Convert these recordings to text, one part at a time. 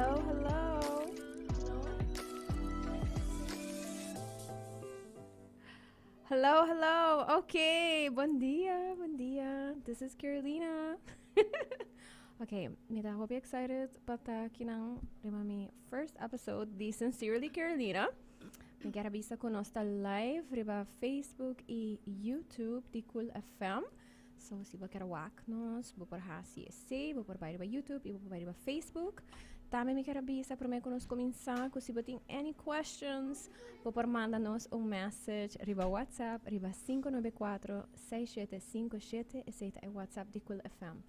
Hello, hello. Hello, hello. Okay, bon dia, bon dia. This is Carolina. okay, mi ta hopi excited pa ta kinan riba mi first episode di Sincerely Carolina. Mi kier a bisa ku nos ta live riba Facebook i YouTube di Cool FM. So si bo kier wak nos, bo por hasi esei, bo por bai riba YouTube i bo por bai riba Facebook. Tambe mi kier a bisa promé ku nos kuminsá ku si bo tin any questions, bo por manda nos un message riba WhatsApp riba 594 6757, esei ta e WhatsApp di Cool FM.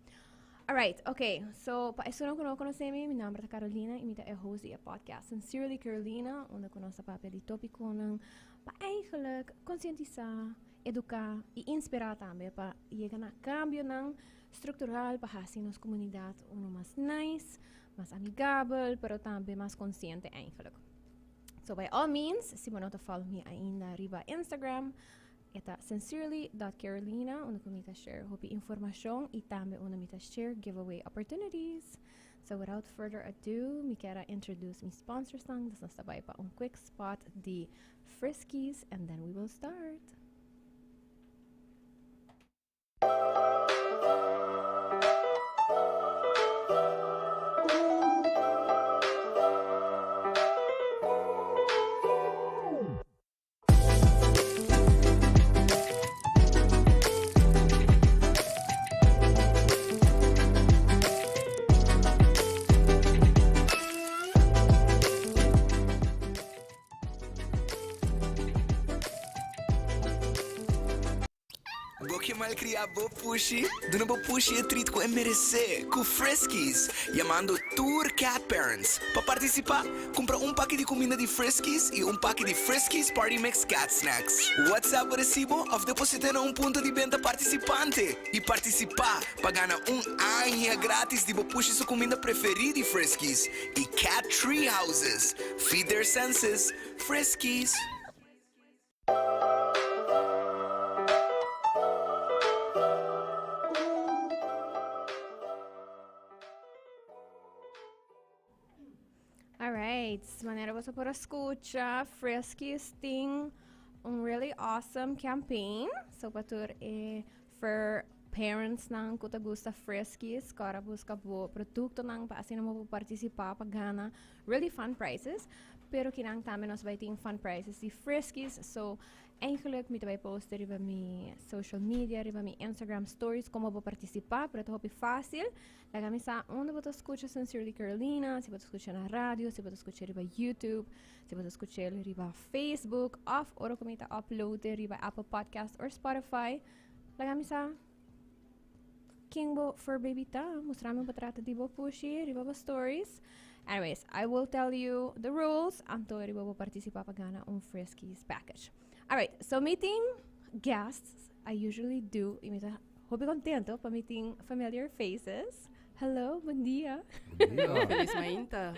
Alright, ok, so pa esunnan ku no konosé mi, mi nòmber ta Carolina i mi ta e host di e podcast Sincerely Carolina, unda ku nos ta papia di tópikonan pa eigenlijk konsientisá, eduká i inspirá tambe pa yega na kambionan struktural pa hasi nos komunidat unu mas nice, mas amigabel, pero tambe mas konsiente eigenlijk. So by all means, si bo no ta follow mi ainda riba Instagram, E ta sincerely dot Carolina unda ku mi ta share hopi informashon i tambe unda mi ta share giveaway opportunities. So without further ado mi kier a introduce mi sponsorsnan, dus nos ta bai pa un quick spot di Friskies and then we will start. Bo ke malkriá bo pushi? Duna bo pushi e treat ku e meresé ku Friskies! Yamando tur cat parents pa partisipá! Kumpra un paki di kuminda di Friskies i un paki di Friskies Party Mix Cat Snacks. WhatsApp bo resibo òf deposit'é na un punto di benta partisipante i partisipá pa gana un aña gratis di bo pushi su kuminda preferí di Friskies i Cat Tree Houses. Feed their senses, Friskies! Alright, manera boso por a scucha, Friskies tin un really awesome campaign. So pa tur e fur parents nan ku ta gusta Friskies, kora buska bo produktonan pa asina bo por partisipá pa gana really fun prizes. Pero kinan tambe nos bai tin fun prizes di Friskies. So eigenlijk mi ta bai post riba mi social media, riba mi Instagram stories komo bo partisipá, pero ta hopi fácil. Laga mi sa unda bo ta skucha Sincerely Carolina, si bo ta skucha na radio, si bo ta skucha riba YouTube, si bo ta skucha riba Facebook of ora ku mi ta upload riba Apple Podcast or Spotify. Laga mi sa ken bo fur baby ta. Mustra mi bo trata di bo pushi riba bo stories. Anyways, I will tell you the rules anto riba bo participa pa gana un Friskies package. Alright, so mi tin guests, I usually do, y mi ta Hopi contento pa mi tin familiar faces. Hello, bon dia. Bon dia. Feliz mainta.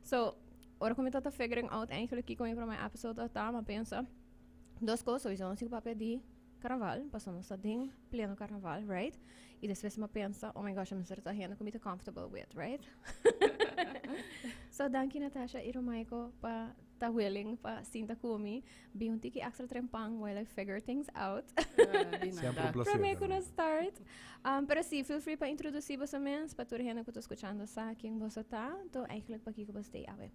So, ora cu mi tata figuring out eigenlijk kico mi prome episode a ta, m'a pensa dos cos, sowieso nos tin cu papia di carnaval, pasobra nos ta den pleno carnaval, right? Y despues m'a pensa, oh my gosh, a mester ta hende cu mi ta comfortable with, right? So, danki Natasha y Romaico pa ta willing pa sinta cu mi. Bin un tiki extra trempan while I figure things out. Siempre un placer. Prome cu nos start. Um, pero sí, feel free pa introduci boso mens, pa tur hende cu ta scuchando sa ken boso ta, to eigenlijk pakiko boso ta awe.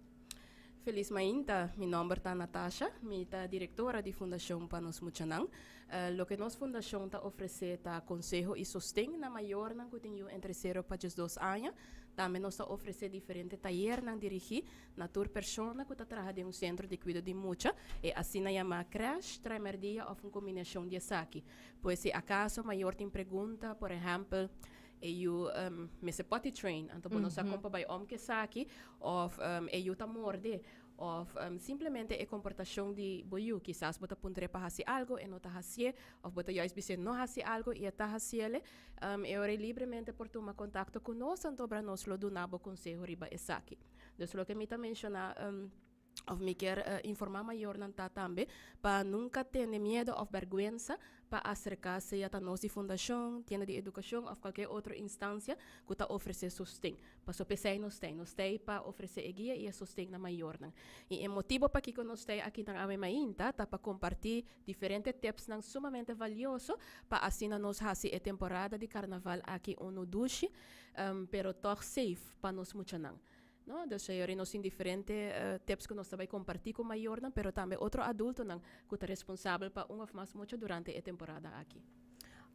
Feliz mainta, mi nomber ta Natasha, mi ta directora di Fundacion Pa Nos Muchanan. Uh, loke nos fundacion ta ofrece ta conseho y sosten na mayornan cu tin yu entre 0 pa 12 aña. Tambe nos ta ofrece diferente tayernan dirigi Na tur persona ku ta traha den un sentro di kuido di mucha, e asina yamá krèsh, traimerdia òf un kombinashon di esaki. Pues si akaso mayor tin pregunta, por ehèmpel, e yu mester potty train, anto bo no sa kon pa bai om ku esaki, òf e yu ta morde, òf simplemente e komportashon di bo yu, kisas bo ta puntr'é pa hasi algu, e no ta hasié, òf bo ta juist bis'é no hasi algu i e ta hasiel, e ora ei libremente por tuma kontakto ku nos, anto obra nos lo duna bo konseho riba esaki. Dus loke mi ta menshoná. Of mi kier informa mayornan ta tambe pa nunca tene miedo of berguensa pa acerca sea ta nos di fundacion, tienda di educacion of cualkier otro instancia cu ta ofrece sosten. Paso p'esey nos t'ey. Nos t'ey pa ofrece e guia y e sosten na mayornan. Y e motibo pakico nos t'ey akinan awe mainta ta pa comparti diferente tipsnan sumamente valioso pa asina nos haci e temporada di carnaval aki uno dushi, pero toch safe pa nos muchanan. No, dus ayori nos tin diferente tips ku nos ta bai kompartí ku mayornan, pero tambe otro adultonan ku ta responsabel pa un òf mas mucha durante e temporada aki.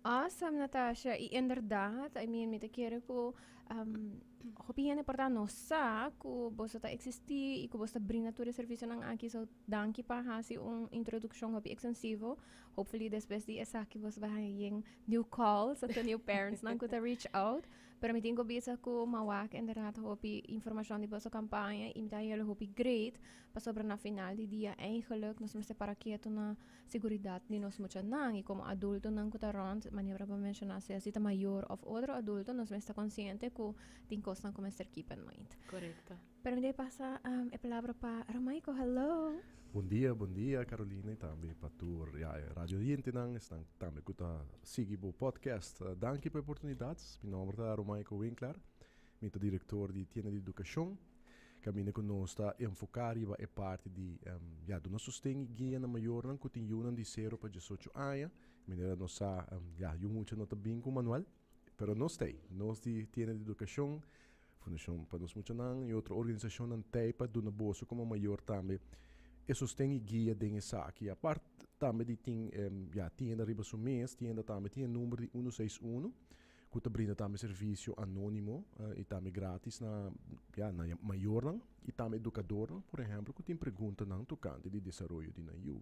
Awesome, Natasha. I inderdaad, I mean, mi ta kere ku hopi hende por ta no sa ku boso ta eksistí i ku boso ta brinda tur e servisionan aki. So, danki pa hasi un introdukshon hopi ekstensivo. Hopefully despues di esaki boso bai haña yen new calls, anto new parentsnan ku ta reach out. Pero mi tin ku bisa ku m'a wak inderdaad hopi informashon di boso kampaña i mi ta haña hopi great pasobra na final di dia eigenlijk nos mester para ketu na seguridat di nos muchanan i komo adultonan ku ta rònt, manera bo a menshoná sea si ta mayor òf otro adulto nos mester ta konsiente ku tin kosnan ku mester keep in mind. Korekto. Pero mi debe pasa e palabra pa Romaiko. Hello. Bon dia, bon dia Carolina y tambe pa tur ya e radio oyentenan, esnan tambe cu ta sigui bo podcast. Danki pa e oportunidad. Mi nomber ta Romaiko Winklar. Mi ta director di Tienda di Educacion. Caminda cu nos ta enfoca riba e parti di ya duna sosten y guia na mayornan cu tin yunan di cero pa diesocho aña. Manera nos sa ya yu mucha no ta bin cu manual, pero nos ta ey. Nos di Tienda di Educacion Fundashon pa Nos Muchanan i otro organisashonnan t'ei pa duna boso komo mayor tambe e sosten i guia den esaki. Apart tambe di tin ya tienda riba su mes, tienda tambe tin e number di uno seis uno ku ta brinda tambe servisio anónimo i tambe gratis na ya na mayornan i tambe edukadornan por ehèmpel ku tin preguntanan tokante di desaroyo di nan yu.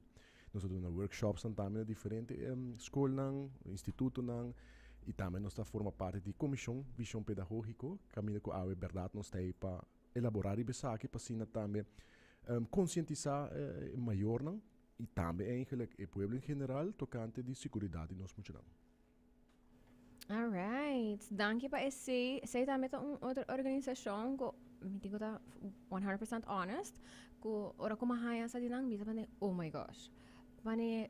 Nos ta duna workshopsnan tambe na diferente skolnan, institutonan i tambe nos ta forma parti di Komishon Vishon Pedagógiko kaminda ku awe bèrdat nos ta ei pa elaborá riba esaki pa asina tambe konsientisá e mayornan i tambe eigenlik e pueblo en general tokante di siguridat di nos muchanan. Alright, danki pa esei. Esei tambe ta un otro organisashon ku mi tin ku ta 100% honest, ku ora ku mi a haña sa di nan mi ta pone oh my gosh. Pone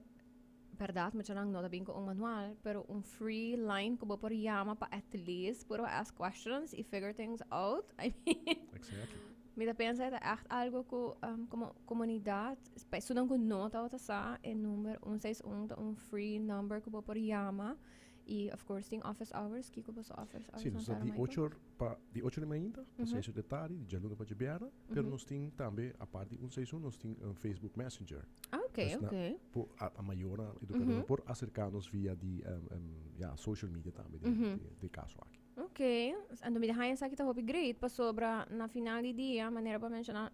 bèrdat muchanan no ta bin ku un manual, pero un free line ku bo por yama pa at least puru ask questions i figure things out. I mean, Exactly. mi ta pensa e ta ègt algu ku komo komunidat Pa esunnan ku no tabata sa, e number 161 ta un free number ku bo por yama. I of course tin office hours. Kiko boso office hours Sí, nos ta di ocho or pa di ocho di mainta pa seis or di tardi, di djaluna pa djabièrnè. Pero nos tin tambe apart di 161 nos tin un Facebook Messenger. Ah, oké, Dus na oké. por a a mayornan edukadornan por aserká nos via di ya social media tambe den den kaso aki. Oké. Anto mi ta haña esaki ta hopi great pasobra na final di dia, manera bo a menshoná,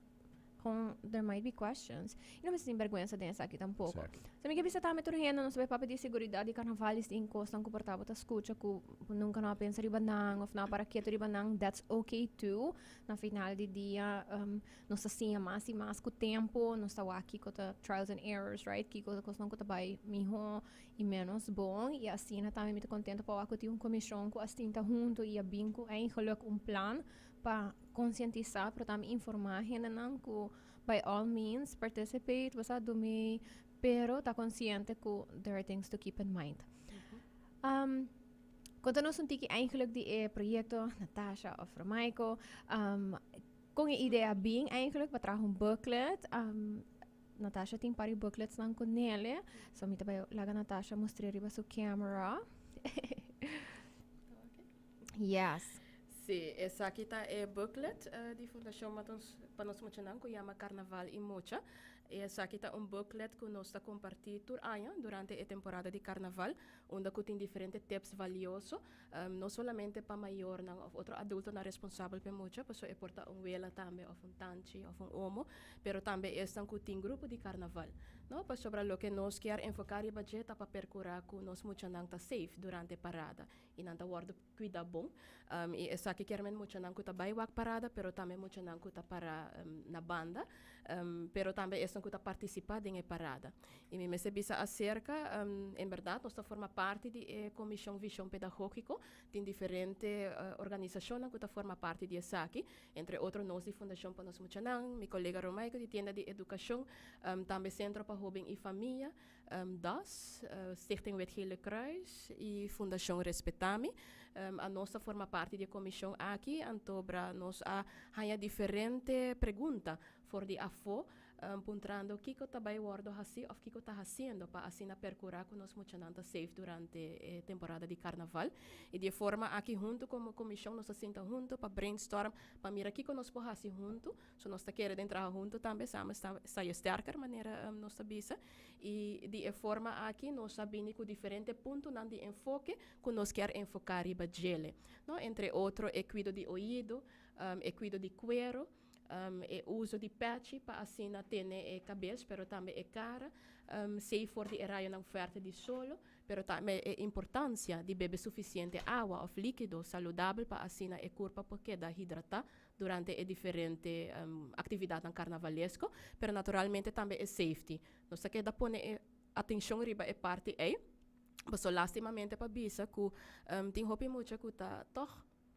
Con there might be questions. Y no mester tin bergüenza den esaki tampoco. Exactly. So mi ke bisa tambe tur hende nos sabe papia di seguridad di carnavalis tin cosnan cu por ta bo ta scucha cu bo nunca no a pensa riba nan of no a para keto riba nan. That's okay too. Na final di dia um, nos ta siña mas y mas cu tempo. Nos ta wak kico ta trials and errors, right? Kico ta cosnan cu ta bay miho y menos bon. Y asina tambe mi ta contento pa wak cu tin un comision cu a sinta hunto y a bin cu eigenlijk un plan pa konsientisá pero tambe informá hendenan ku by all means participate, bo sa dumei, pero ta konsiente ku there are things to keep in mind. Um, konta nos un tiki eigenlijk di e proyekto Natasha of Romaiko. Um, kon e idea bin eigenlijk pa traha un booklet? Um, Natasha tin par di booklets nan ku nele, so mi ta bai laga Natasha mustr'é riba su camera. Yes. Sí, esaki ta e booklet di Fundacion Matos pa nos muchanan cu yama Carnaval y Mucha. Esaki ta un booklet cu nos ta comparti tur aña durante e temporada di Carnaval, unda cu tin diferente tips valioso, no solamente pa mayornan of otro adultonan responsabel p'e mucha, pasobra e por ta un wela tambe of un tanchi of un omo, pero tambe esnan cu tin grupo di Carnaval. No, pasobra loke nos kier enfoca riba dje ta pa percura cu nos muchanan ta safe durante parada. I nan ta wòrdu kuida bon. I esaki. Esaki kier men muchanan ku ta bai wak parada, pero tambe muchanan ku ta para na banda, pero tambe esnan ku ta partisipá den e parada. I mi mester bisa aserka, en bèrdat nos ta forma parti di e Komishon Vishon Pedagógiko. Tin diferente organisashonnan ku ta forma parti di esaki, entre otro nos di Fundashon pa Nos Muchanan, mi kolega Romaico di Tienda di Edukashon, tambe Sentro pa Hóben i Famia, das, Stichting Wit Gele Kruis i Fundashon Respetami. Anos ta forma parti di e komishon aki, antobra nos a haña diferente pregunta for di afó puntrando kiko ta bai wòrdu hasí òf kiko ta hasiendo pa asina perkurá ku nos muchanan ta safe durante e temporada di karnaval. I di e forma aki huntu komo komishon nos ta sinta huntu pa brainstorm pa mira kiko nos por hasi huntu. So nos ta kere den traha huntu tambe, samen sta je sterker manera nos ta bisa. I di e forma aki nos a bini ku diferente puntonan di enfoke ku nos kier enfoká riba djele, no? Entre otro e kuido di oido, e kuido di kuero, e uso di pèchi pa asina tene e kabes pero tambe e kara safe for di e rayonan fuerte di solo. Pero tambe e importansia di bebe sufisiente awa òf líkido saludabel pa asina e kurpa por keda hidratá durante e diferente aktividatnan karnavalesko, pero naturalmente tambe e safety. Nos ta keda pone e atenshon riba e parti ei, pasobra lastimamente pa bisa ku tin hopi mucha ku ta tòg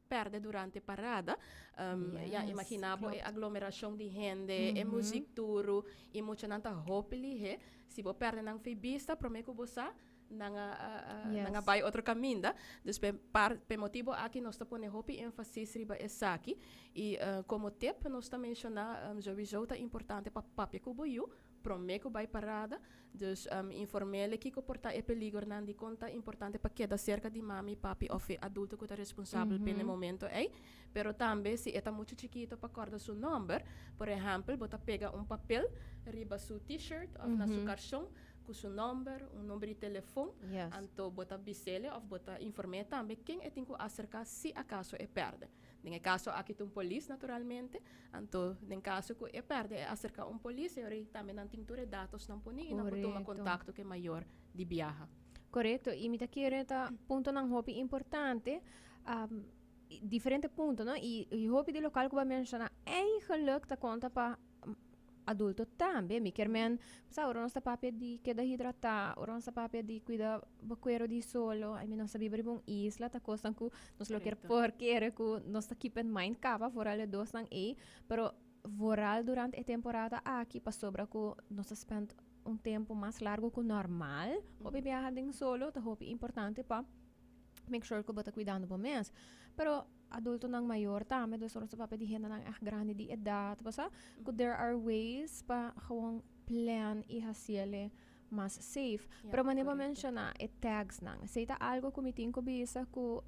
pèrdè durante parada. Ya imaginá bo e aglomerashon di hende, e muzik duru i muchanan ta hopi lihé. Si bo pèrdè nan fei bista promé ku bo sa, nan a nan a bai otro kaminda. Dus p'e par p'e motibu aki nos ta pone hopi énfasis riba esaki. I komo tip nos ta menshoná sowieso ta importante pa papia ku bo yu promé ku bai parada. Dus inform'é kiko por ta e peligernan, dikon ta importante pa keda serka di mami, papi òf e adulto ku ta responsabel p'e n'e momento ei. Pero tambe si e ta muchu chikito pa kòrda su nòmber, por ehèmpel bo ta pega un papel riba su T-shirt òf na su karson ku su nòmber, un number di telefon, anto bo ta bis'ele òf bo ta inform'é tambe ken e tin ku aserká si akaso e pèrdè. Den e kaso aki ta un polis naturalmente, anto den kaso ku e pèrdè e aserká un polis e ora ei tambe nan tin tur e datosnan poni i nan por tuma kontakto ku e mayor di biaha. Korekto, i mi ta kere ta puntonan hopi importante, diferente punto no, i hopi di lokal ku bo a menshoná eigenlijk ta konta pa adulto tambe. Mi kier men, sa, ora nos ta papia di keda hidratá, ora nos ta papia di kuida bo kuero di solo, I mean, nos ta biba riba un isla, ta kosnan ku nos lo kier por kere ku nos ta keep in mind kaba, vooral e dosnan ei, pero vooral durante e temporada aki, pasobra ku nos ta spend un tempu mas largu ku normal, hopi biaha den solo, ta hopi importante pa make sure ku bo ta kuidando bo mes. Pero adultonan mayor tambe, dus ora nos ta papia di hendenan ègt grandi di edat, bo sa ku there are ways pa gewoon plan i hasiele mas safe. Pero manera bo menshoná e tagsnan, esei ta algo ku mi tin ku bisa ku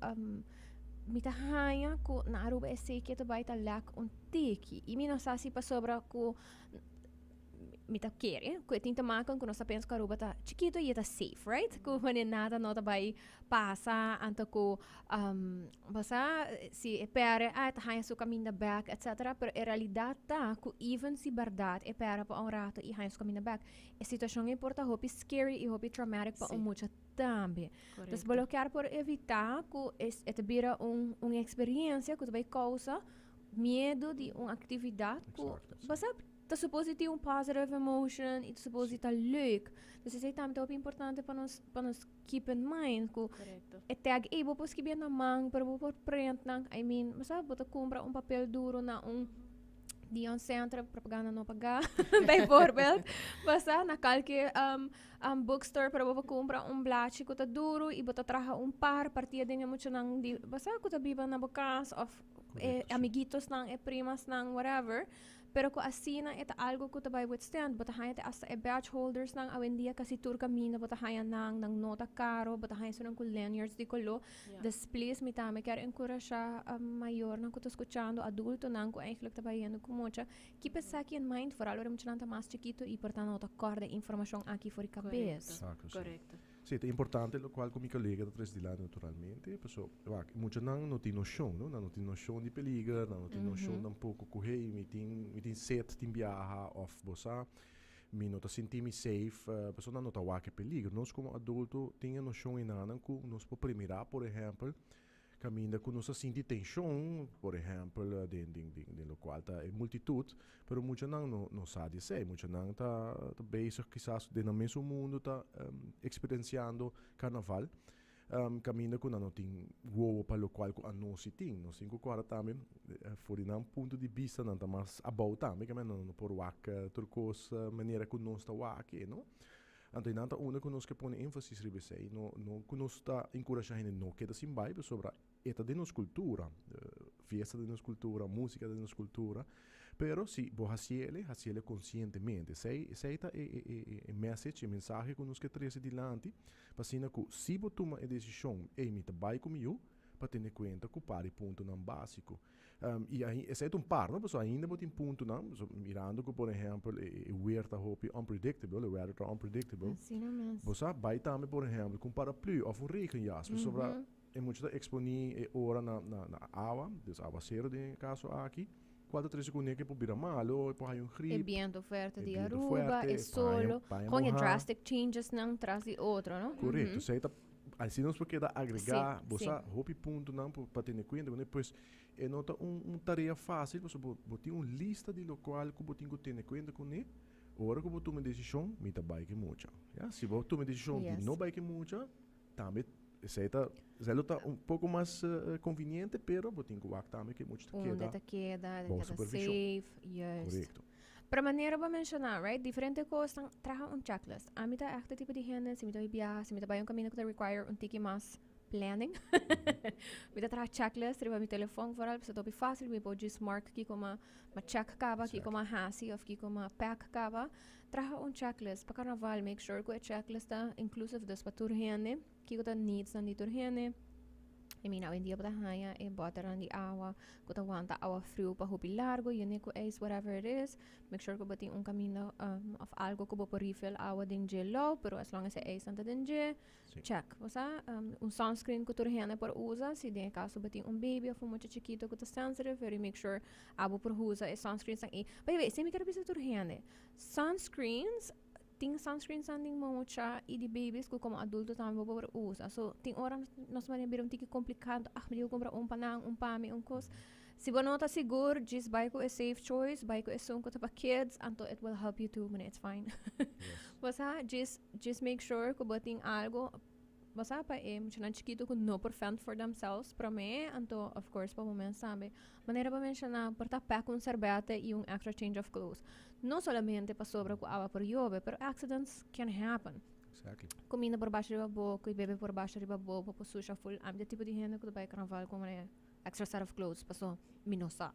mi ta haña ku na Aruba esei ke ta bai ta lèk un tiki. I mi no sa si pasobra ku mi ta kere ku e tin te maken ku nos ta pensa ku Aruba ta chikito i e ta safe, right? Ku wanneer nada no ta bai pasa, anto ku bo sa si e pere ah e ta haña su kaminda bek etcetera, pero e realidat ta ku even si bèrdat e pere pa un rato i haña su kaminda bek, e situashon ei por ta hopi scary i hopi traumatic pa un mucha tambe. Dus bo lo kier por evitá ku e ta bira un un eksperensia ku ta bai kousa miedu di un aktividat ku bo sa ta supos di tin un positive emotion i ta supos di ta leuk. Dus esei tambe ta hopi importante pa nos pa nos keep in mind ku e tag ei bo por skibi na man pero bo por print nan. I mean, bo sa bo ta kumpra un papel duro na un Dion Center, propaganda no pagá, bijvoorbeeld. Bo sa na kalke bookstore pero bo por kumpra un blachi ku ta duro i bo ta traha un par partia den e muchanan di bo sa ku ta biba na bo kas òf e amiguitosnan, e primasnan, whatever. Pero ku asina e ta algo ku ta bai withstand. Bo ta haña te asta e badge holdersnan awendia kasi tur kaminda bo ta haña nan, nan no ta karo, bo ta haña esunnan ku lanyards di koló. Dus please mi tambe kier enkurashá mayornan ku ta skuchando, adultonan ku eigenlijk ta bayendo ku mucha, keep esaki in mind, vooral ora e muchanan ta mas chikitu i por ta no ta kòrda e informashon aki for di kabes. Exacto, si. Si, ta importante locual cu mi colega ta trece dilanti naturalmente, paso, wak, e muchanan no tin nocion, no? Nan no tin nocion di peliger, nan no tin nocion tampoco cu, hey, mi tin, mi tin sed, tin biaha, of bo sa, mi no ta sinti mi safe, paso nan no ta wak e peliger. Nos como adulto tin e nocion enanan cu nos por premira, por ehempel, Caminda cu nos a sinti tension, por ehempel, den den den den locual ta e multitud, pero muchanan no no sa di esey. Muchanan ta ta bezig kisas den nan mesun mundo ta experienciando carnaval, caminda cu nan no tin wowo pa locual cu anos si tin. Nos tin cu corda tambe for di nan punto di bista nan ta mas abou tambe, kende nan no por wak tur cos manera cu nos ta wak e, no? Anto einan ta unda ku nos ke pone énfasis riba esei. No, no ku nos ta enkurashá hende no keda sin bai, pasobra e ta den nos kultura. Fiesta den nos kultura, músika den nos kultura. Pero si bo hasi el, hasi el konsientemente. Esei, esei ta e, e, e, e message, e mensahe ku nos ke trese dilanti, pa asina ku si bo tuma e desishon, ey, mi ta bai ku mi yu, pa tene kuenta ku par di puntonan básiko. I ahi esei ta un par, no? Pasobra ainda bo tin puntonan, so mirando ku por ehèmpel e e weer ta hopi unpredictable, e weather ta unpredictable. Asina mes. Bo sa bai tambe por ehèmpel ku un paraplu òf un regenjas, pasobra e mucha ta eksponí e ora na na na awa, dus awasero den e kaso aki, kual ta trese kuné ku e por bira malo, e por haña un E grip. biento fuerte E di biento Aruba, fuerte, e e paña solo, paña kon e mohá. drastic changesnan tras di otro, no? Korekto, esei ta Así nos por keda agregá, Sí, bo sí. sa hopi puntonan pa pa tene kuenta kuné, pues e no ta un un tarea fásil pasobra bo bo tin un lista di lokual ku bo tin ku tene kuenta kuné ora ku bo tuma e desishon mi ta bai ku e mucha. Ya, si bo tuma e desishon di Yes. no bai ku e mucha tambe esei ta esei lo ta un poko mas konviniente pero bo tin ku wak tambe ku e mucha ta Unda keda ta keda, bou keda supervishon. safe, juist. Korekto. Pero manera bo menciona, right? Diferente cosnan, traha un checklist. Ami ta echt e tipo di hende, si mi ta bay biaha, si mi ta bay un caminda cu ta require un tiki mas planning, mi ta traha checklist riba mi telefon vooral, pasobra ta hopi facil, mi por just mark kico m'a m'a check caba, kico m'a haci of kico m'a pack caba. Traha un checklist pa carnaval, make sure cu e checklist ta inclusive, dus pa tur hende. Kiko ta needsnan di tur hende? I mean, awendia bo ta haña e bòternan di awa ku ta wanta awa friu pa hopi largu, yene ku ijs, whatever it is. Make sure ku bo tin un kaminda òf algu ku bo por refill awa den dje lou, pero as long as e ijsnan ta den dje, Sí. check. Bo sa, un sunscreen ku tur hende por usa, si den e kaso bo tin un baby òf un mucha chikito ku ta sensitive, very make sure abo por usa e sunscreensnan ei. By the way, esei mi ker bisa tur hende, sunscreens Tin sunscreensnan di mucha y di babies cu como adulto tambe bo por usa. So, tin ora nos manera bira un tiki complica, ah, mi tin cu cumpra un pa nan, un pa mi, un cos. Si bo no ta sigur, djis bay cu e safe choice, bay cu esun cu ta pa kids, anto it will help you too, mane it's fine. Bo sa, djis, djis make sure cu bo tin algo, bo sa, pa e muchanan chikito cu no por fend for themselves prome, anto of course pa bo mes tambe. Manera bo menciona, por ta pack un serbete y un extra change of clothes. No solamente pasobra cu awa por yobe, pero accidents can happen. Cuminda por basha riba bo, cu bebe por basha riba bo, bo por susha full. Ami ta tipo di hende cu ta bay carnaval cu mane extra set of clothes, paso mi no sa.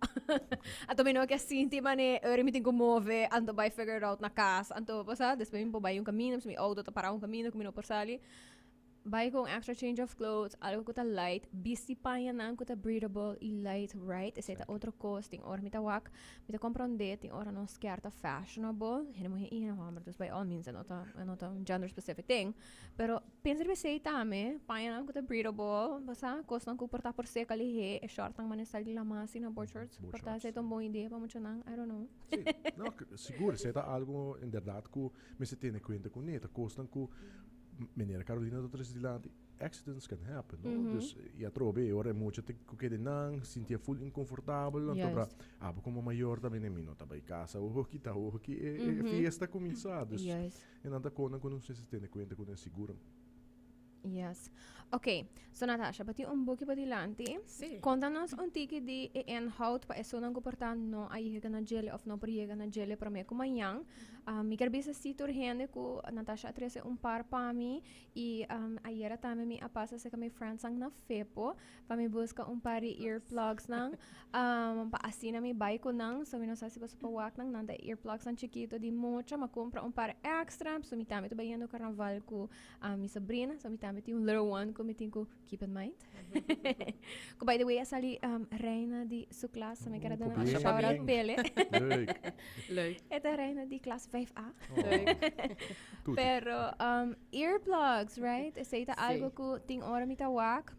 Anto mi no ke sinti mane ora mi tin cu move, anto bay figure it out na cas. Anto, bo sa, despues mi por bay un caminda, mi auto ta para un caminda cu mi no por sali. Bai ku un extra change of clothes, algo ku ta light, bisti pañanan ku ta breathable i light, right? Esei ta otro kos. Tin ora mi ta wak, mi ta komprondé, tin ora nos kier ta fashionable, hende muhé i hende hòmber, dus by all means e no ta, e no ta un gender specific thing. Pero pensa riba esei tambe, pañanan ku ta breathable, bo sa, kosnan ku por ta por seka lihé, e shortnan manera sali di lamá asina, board shorts, Board por ta shorts. esei ta un bon idea pa muchanan, I don't know. Sí, no, sigur, esei ta algo inderdaad ku mester tene kuenta kuné, ta kosnan ku Meneer Carolina ta trece dilanti, accidents can happen, no? Dus y atrobe e ora e mucha te cu kede nan, sinti e full inconfortabel, anto bra, abo como mayor ta bini, mi no ta bay casa awoki, ta awoki e e fiesta cuminsa. Dus e nan ta conan cu nos mester tene cuenta cu nan seguro. Yes. Ok, so Natasha, bo tin un buki bo dilanti. Sí. Conta nos un tiki di e inhoud pa esunnan cu por ta no a yega na djele of no por yega na djele prome cu mañan. Mi kier bisa si tur hende cu Natasha a trece un par pa mi y ayera tambe mi a pasa cerca mi friendsnan na Fepo pa mi busca un par di earplugsnan pa asina mi bay cu nan. So mi no sa si boso por wak nan, nan ta earplugsnan chikito di mucha. Mi a cumpra un par extra, so mi tambe ta bayendo carnaval cu mi sobrina, so mi tambe tin un little one cu mi tin cu keep in mind. Cu by the way a sali reina di su klas, so mi quier duna un shout out p'ele. Leuk. Leuk. E ta reina di klas 5A. Leuk. Pero earplugs, right? Esey ta Sí. algo cu tin ora mi ta wak.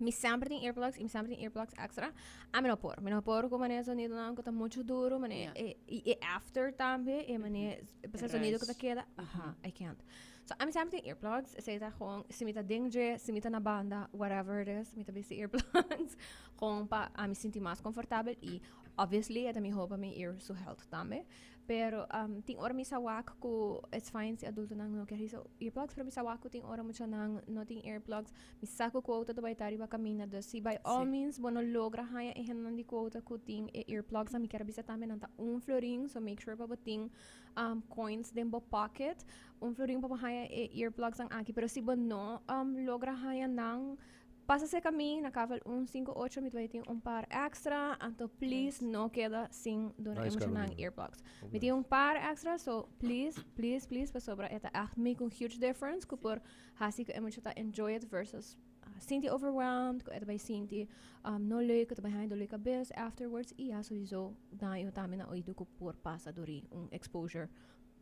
Mi semper tin earplugs y mi semper tin earplugs extra. Ami no por. Mi no por cu mane sonido nan cu ta mucho duro, mane Ja. e, y e after tambe, e mane, e sonido cu ta Ruis. keda. Aha, I can't. So ami semper tin earplugs. Esey ta gewoon, si mi ta den dje, si mi ta na banda, whatever it is, mi ta bisti earplugs. Gewoon pa ami sinti mas comfortabel y obviously e ta miho pa mi ear su health tambe. Pero tin ora mi sa wak cu it's fine si adultonan no kier hisa earplugs, pero mi sa wak cu tin ora muchanan no tin earplugs. Mi sa cu quota ta bay ta riba caminda, dus si by all means bo no logra haya e hendenan di quota cu tin e earplugs, mi kier bisa tambe nan ta un florin, so make sure pa bo tin coins den bo pocket, un florin pa bo haya e earplugsnan aki. Pero si bo no logra haya nan, pasa cerca mi na kavel 158, mi ta bay tin un par extra, anto please no keda sin duna e Nice, muchanan Carolina. Earplugs. Ook Mi tin un par extra, so please, please, please, pasobra e ta echt make un huge difference cu por hasi cu e mucha ta enjoy it versus sinti overwhelmed, cu e ta bay sinti no leuk, cu ta bay haña dolor cabes afterwards y ya sowieso daño tambe na oido cu por pasa door di un exposure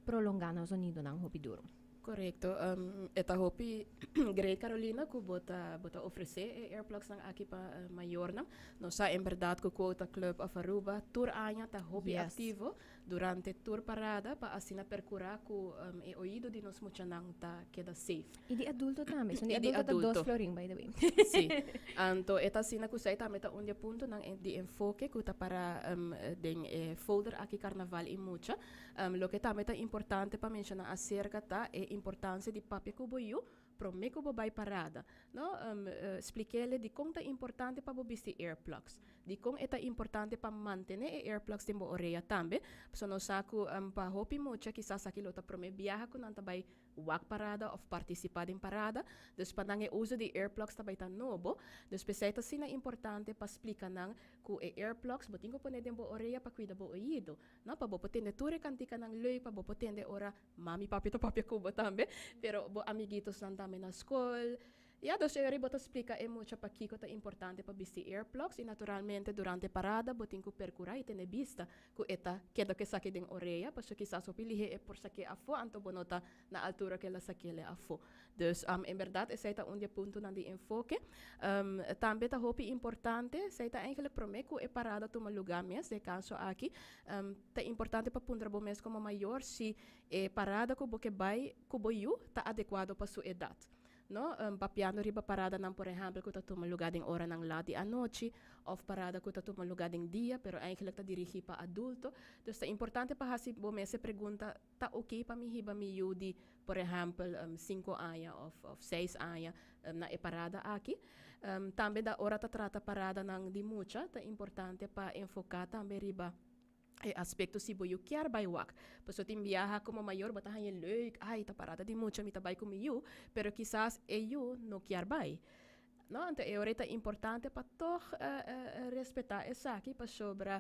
prolonga na zonidonan hopi duro. Correcto. E ta hopi great, Carolina, cu bo ta ofrece e earplugs nan aki pa mayornan. Nos sa en berdad cu Quota Club of Aruba tur aña ta hopi activo durante tur parada pa asina percura cu e oido di nos muchanan ta keda safe. Y di adulto tambe. So di Y di adulto ta 2 adulto. Florin, by the way. Si. Anto, e ta asina cu esey tambe ta un di e puntonan di enfoke cu ta para den e folder aki Carnaval y Mucha. Loke tambe ta importante pa menciona acerca ta e importancia di papia cu bo yiu prome cu bo bay parada. No? Splikele di con ta importante pa bo bisti earplugs. Di con e ta importante pa mantene e earplugs den bo orea tambe. So nos sa cu pa hopi mucha kisas aki lo ta prome biaha cu nan ta bay wak parada of participa den parada. Dus pa nan e uso di earplugs ta bay ta nobo. Dus pesey ta asina importante pa splica nan cu e earplugs bo tin cu pone den bo orea pa cuida bo oido. No, pa bo por tende tur e canticanan leuk, pa bo por tende ora mami papi ta papia cu bo tambe, pero bo amiguitos nan tambe na school. Ja, dus ey bo ta splica e mucha pakico ta importante pa bisti earplugs y naturalmente durante parada bo tin cu percura y tene bista cu e ta keda cu esaki den orea, pasobra kisas hopi lihe e por sake afo, anto bo no ta na altura cu el a sakele afo. Dus en berdad esey ta un di e puntonan di enfoke. Tambe ta hopi importante, esey ta eigenlijk prome cu e parada tuma lugar mes, den e caso aki, ta importante pa puntra bo mes como mayor si e parada cu bo ke bay cu bo yiu ta adecuado pa su edad. No? Papiando riba paradanan, por ehempel, cu ta tuma lugar den oranan laat di anochi, of parada cu ta tuma lugar den dia, pero eigenlijk ta dirigi pa adulto. Dus ta importante pa haci bo mes e pregunta: ta ok pa mi hiba mi yiu di, por ehempel, 5 aña of 6 aña na e parada aki? Tambe da ora ta trata paradanan di mucha, ta importante pa enfoca tambe riba e aspecto si bo yiu kier bay wak. Pasobra tin biaha como mayor bo ta haña leuk, "Ay, ta parada di mucha, mi ta bay cu mi yiu", pero kisas e yiu no kier bay. No, anto e ora ta importante pa toch respeta esaki, pasobra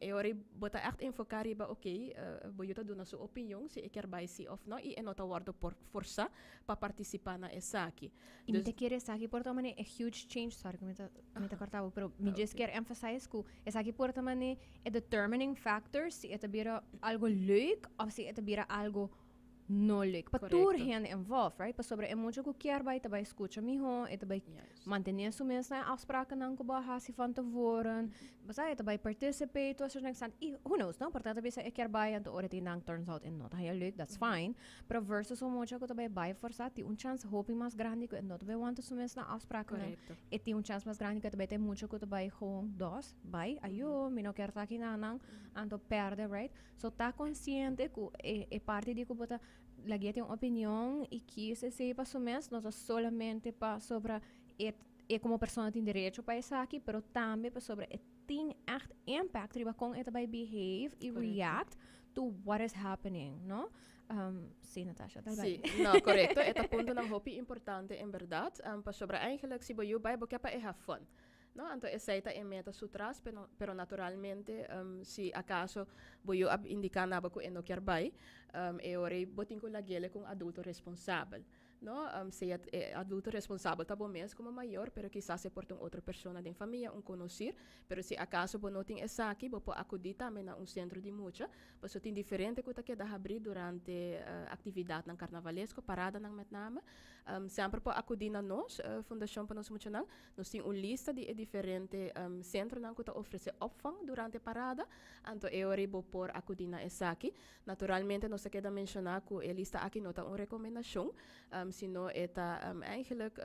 e ora bo ta echt enfoca riba, ok, bo yiu ta duna su opinion si e kier bay si of no y e no ta wordo por forsa pa participa na esaki. Y mi ta kere esaki por ta mane a huge change, sorry cu mi ta corta bo, pero mi just kier emphasize cu esaki por ta mane a determining factor si e ta bira algo leuk of si e ta bira algo no leuk. Pa tur hende involved, right? Pasobra e mucha cu kier bay ta bay scucha miho, e ta bay mantene su mes na afsprakennan cu bo a haci van tevoren, basta e ta bay participate to a certain extent. Y who knows, no? Por ta bisa e kier bay, anto ora tin dan turns out e no ta haya leuk, that's fine. Pero versus un mucha cu ta bay bay forsa, tin un chance hopi mas grandi cu e no ta bay wanta su mes na afsprakennan. E tin un chance mas grandi cu e ta bay ta mucha cu ta bay gewoon dos, bay, ayo, mi no kier ta aki nanan, anto perde, right? So ta consciente cu e parti di cu bo ta lag'é tin un opinion y kies esey pa su mes, no ta solamente pasobra e como persona tin derecho pa esaki, pero tambe pasobra e tin echt impact riba con e ta bay behave y react to what is happening, no? Si, Natasha, tal Si, no, correcto. E ta puntonan hopi importante en berdad. Pasobra eigenlijk si bo yiu bay, bo kier pa e have fun. No, anto esey ta e meta su tras, pero naturalmente si acaso bo yiu a indica na bo cu e no kier bay, e ora bo tin cu lagele cu un adulto responsabel. No, sea e adulto responsabel ta bo mes como mayor, pero kisas e por ta un otro persona den famia, un conocer. Pero si acaso bo no tin esaki, bo por acudi tambe na un centro di mucha, pasobra tin diferente cu ta keda habri durante actividadnan carnavalesco, paradanan met name. Semper por acudi na nos, Fundacion pa Nos Muchanan. Nos tin un lista di e diferente centronan cu ta ofrece opvang durante parada, anto e ora bo por acudi na esaki. Naturalmente nos ta keda menciona cu e lista aki no ta un recomendacion, sino e ta eigenlijk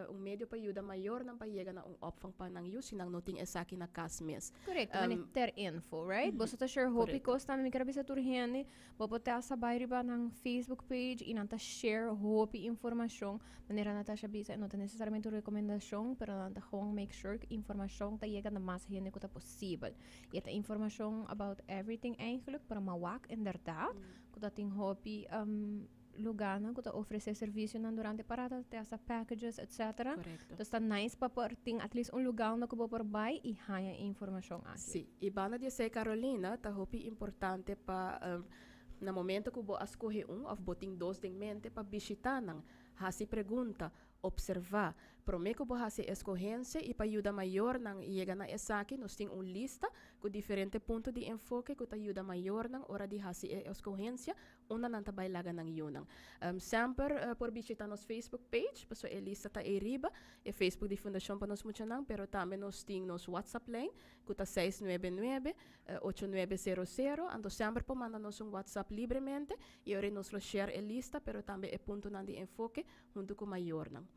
un medio pa yuda mayornan pa yega na un opvang pa nan yu si nan no tin esaki na cas mes. Correcto, mane ter info, right? Boso ta share hopi cos tambe, mi kier a bisa tur hende, bo por ta sa bay riba nan Facebook page y nan ta share hopi informacion, manera Natasha a bisa e no ta necesariamente un recomendacion, pero nan ta gewoon make sure cu informacion ta yega na mas hende cu ta posibel. Y e ta informacion about everything eigenlijk, pero ma wak inderdaad, cu ta tin hopi um, lugarnan cu ta ofrece servicionan durante parada, te hasta packages, etcetera. Correcto. Dus ta nice pa por tin at least un lugar unda cu bo por bay y haya e informacion aki. Sí, y banda di esey Carolina, ta hopi importante pa um, na momento cu bo a scoge un of bo tin dos den mente pa bishita nan, haci pregunta, Observá. Promé ku bo hasi eskohensia i pa yuda mayornan yega na esaki nos tin un lista ku diferente punto di enfoke ku ta yuda mayornan ora di hasi e eskohensia unda nan ta bai laga nan yunan. Semper por bishita nos Facebook page pasobra e lista ta ei riba, e Facebook di Fundashon pa Nos Muchanan, pero tambe nos tin nos WhatsApp lijn ku ta 699 8900, anto semper por manda nos un WhatsApp libremente i ora nos lo share e lista pero tambe e puntonan di enfoke huntu ku mayornan,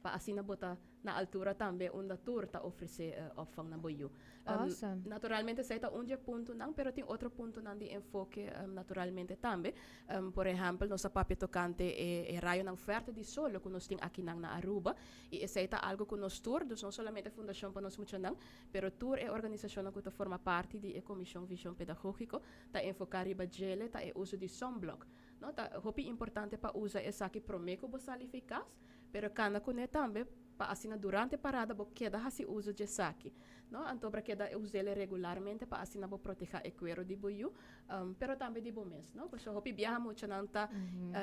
pa asina bo ta na altura tambe unda tur ta ofresé opvang na bo yu. Awesome. Naturalmente esei ta un di e puntonan, pero tin otro puntonan di enfoke naturalmente tambe. Por ehèmpel, nos a papia tokante e e rayonan fuerte di solo ku nos tin akinan na Aruba, i esei ta algu ku nos tur, dus no solamente Fundashon pa Nos Muchanan, pero tur e organisashonnan ku ta forma parti di e Komishon Vishon Pedagógiko ta enfoká riba djele, ta e uso di sunblock. No, ta hopi importante pa usa esaki promé ku bo sali fi kas, pero kana kuné tambe pa asina durante parada bo keda hasi uso djesaki. No, anto bra keda us'el regularmente pa asina bo protehá e kuero di bo yu, pero tambe di bo mes, no. Pasobra hopi biaha muchanan ta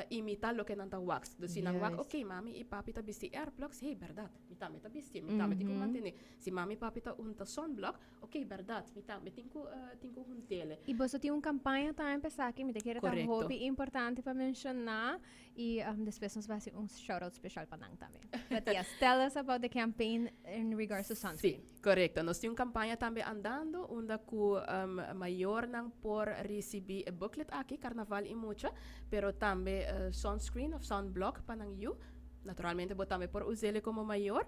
imitá loke nan ta wak. Dus si nan wak, oké, mami i papi ta bisti airplugs, hey, bèrdat, mi tambe ta bisti, mi tambe tin ku mantené. Si mami i papi ta unta sunblock, Ok, berdad, mi tambe tin cu tin cu huntele. Y boso tin un campaña tambe pa esaki, mi ta kere ta hopi importante pa menciona y despues nos bay haci un shout out special pa nan tambe. But yes, tell us about the campaign in regards to sunscreen. Sí, correcto. Nos tin un campaña tambe andando unda cu mayornan por ricibi e booklet aki, Carnaval y Mucha, pero tambe sunscreen of sunblock pa nan yu. Naturalmente bo tambe por usele como mayor.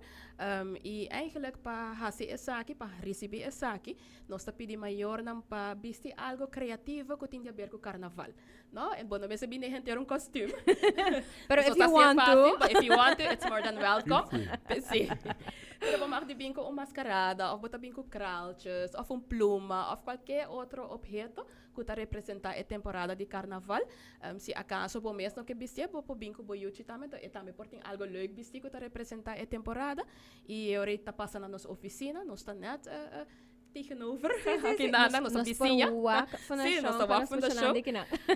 I eigenlijk pa hasi esaki, pa risibí esaki, nos ta pidi mayornan pa bisti algo kreativo ku tin di aber ku karnaval. No? En bo no mester bini henter un kostuum. Pero if you want to. But if you want to, it's more than welcome. Sí. Pero bo mag di bin ku un maskarada, òf bo ta bin ku kraaltjes, òf un pluma, òf kualke otro opheto ku ta representá e temporada di karnaval. Si akaso bo mes no ke bistié, bo por bin ku bo yuchi tambe, enton e tambe por tin algo leuk bistí ku ta representá e temporada. I e ora ei ta pasa na nos ofisina, nos ta nèt tegenover akinan, nos ta bisiña. Sí, nos ta wak fundashon.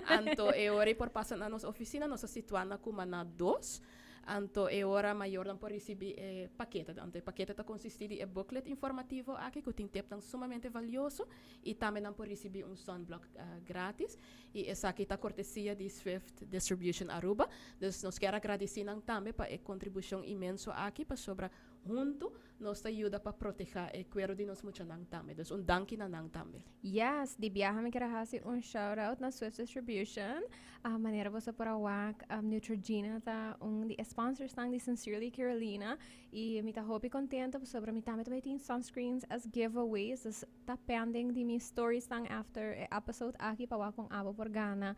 Anto e ora ei por pasa na nos ofisina, nos ta situá na Cumaná dos. Anto e ora mayornan por risibí e pakete. Anto e pakete ta konsistí di e booklet informativo aki ku tin tipnan sumamente valioso. Y tambe nan por ricibi un sunblock gratis. Y esaki ta cortesia di Swift Distribution Aruba. Dus nos kier a gradici nan tambe pa e contribucion inmenso aki, pasobra hunto nos ta yuda pa proteha e cuero di nos muchanan tambe. Dus un danki na nan tambe. Yes, di biaha mi kier a haci un shout out na Swift Distribution. Manera boso por a wak, Neutrogena ta un di e sponsorsnan di Sincerely Carolina. Y mi ta hopi contento pasobra mi tambe ta bay tin sunscreens as giveaways. Dus Ta pending di mi stories nan after e episode aki pa wak con abo por gana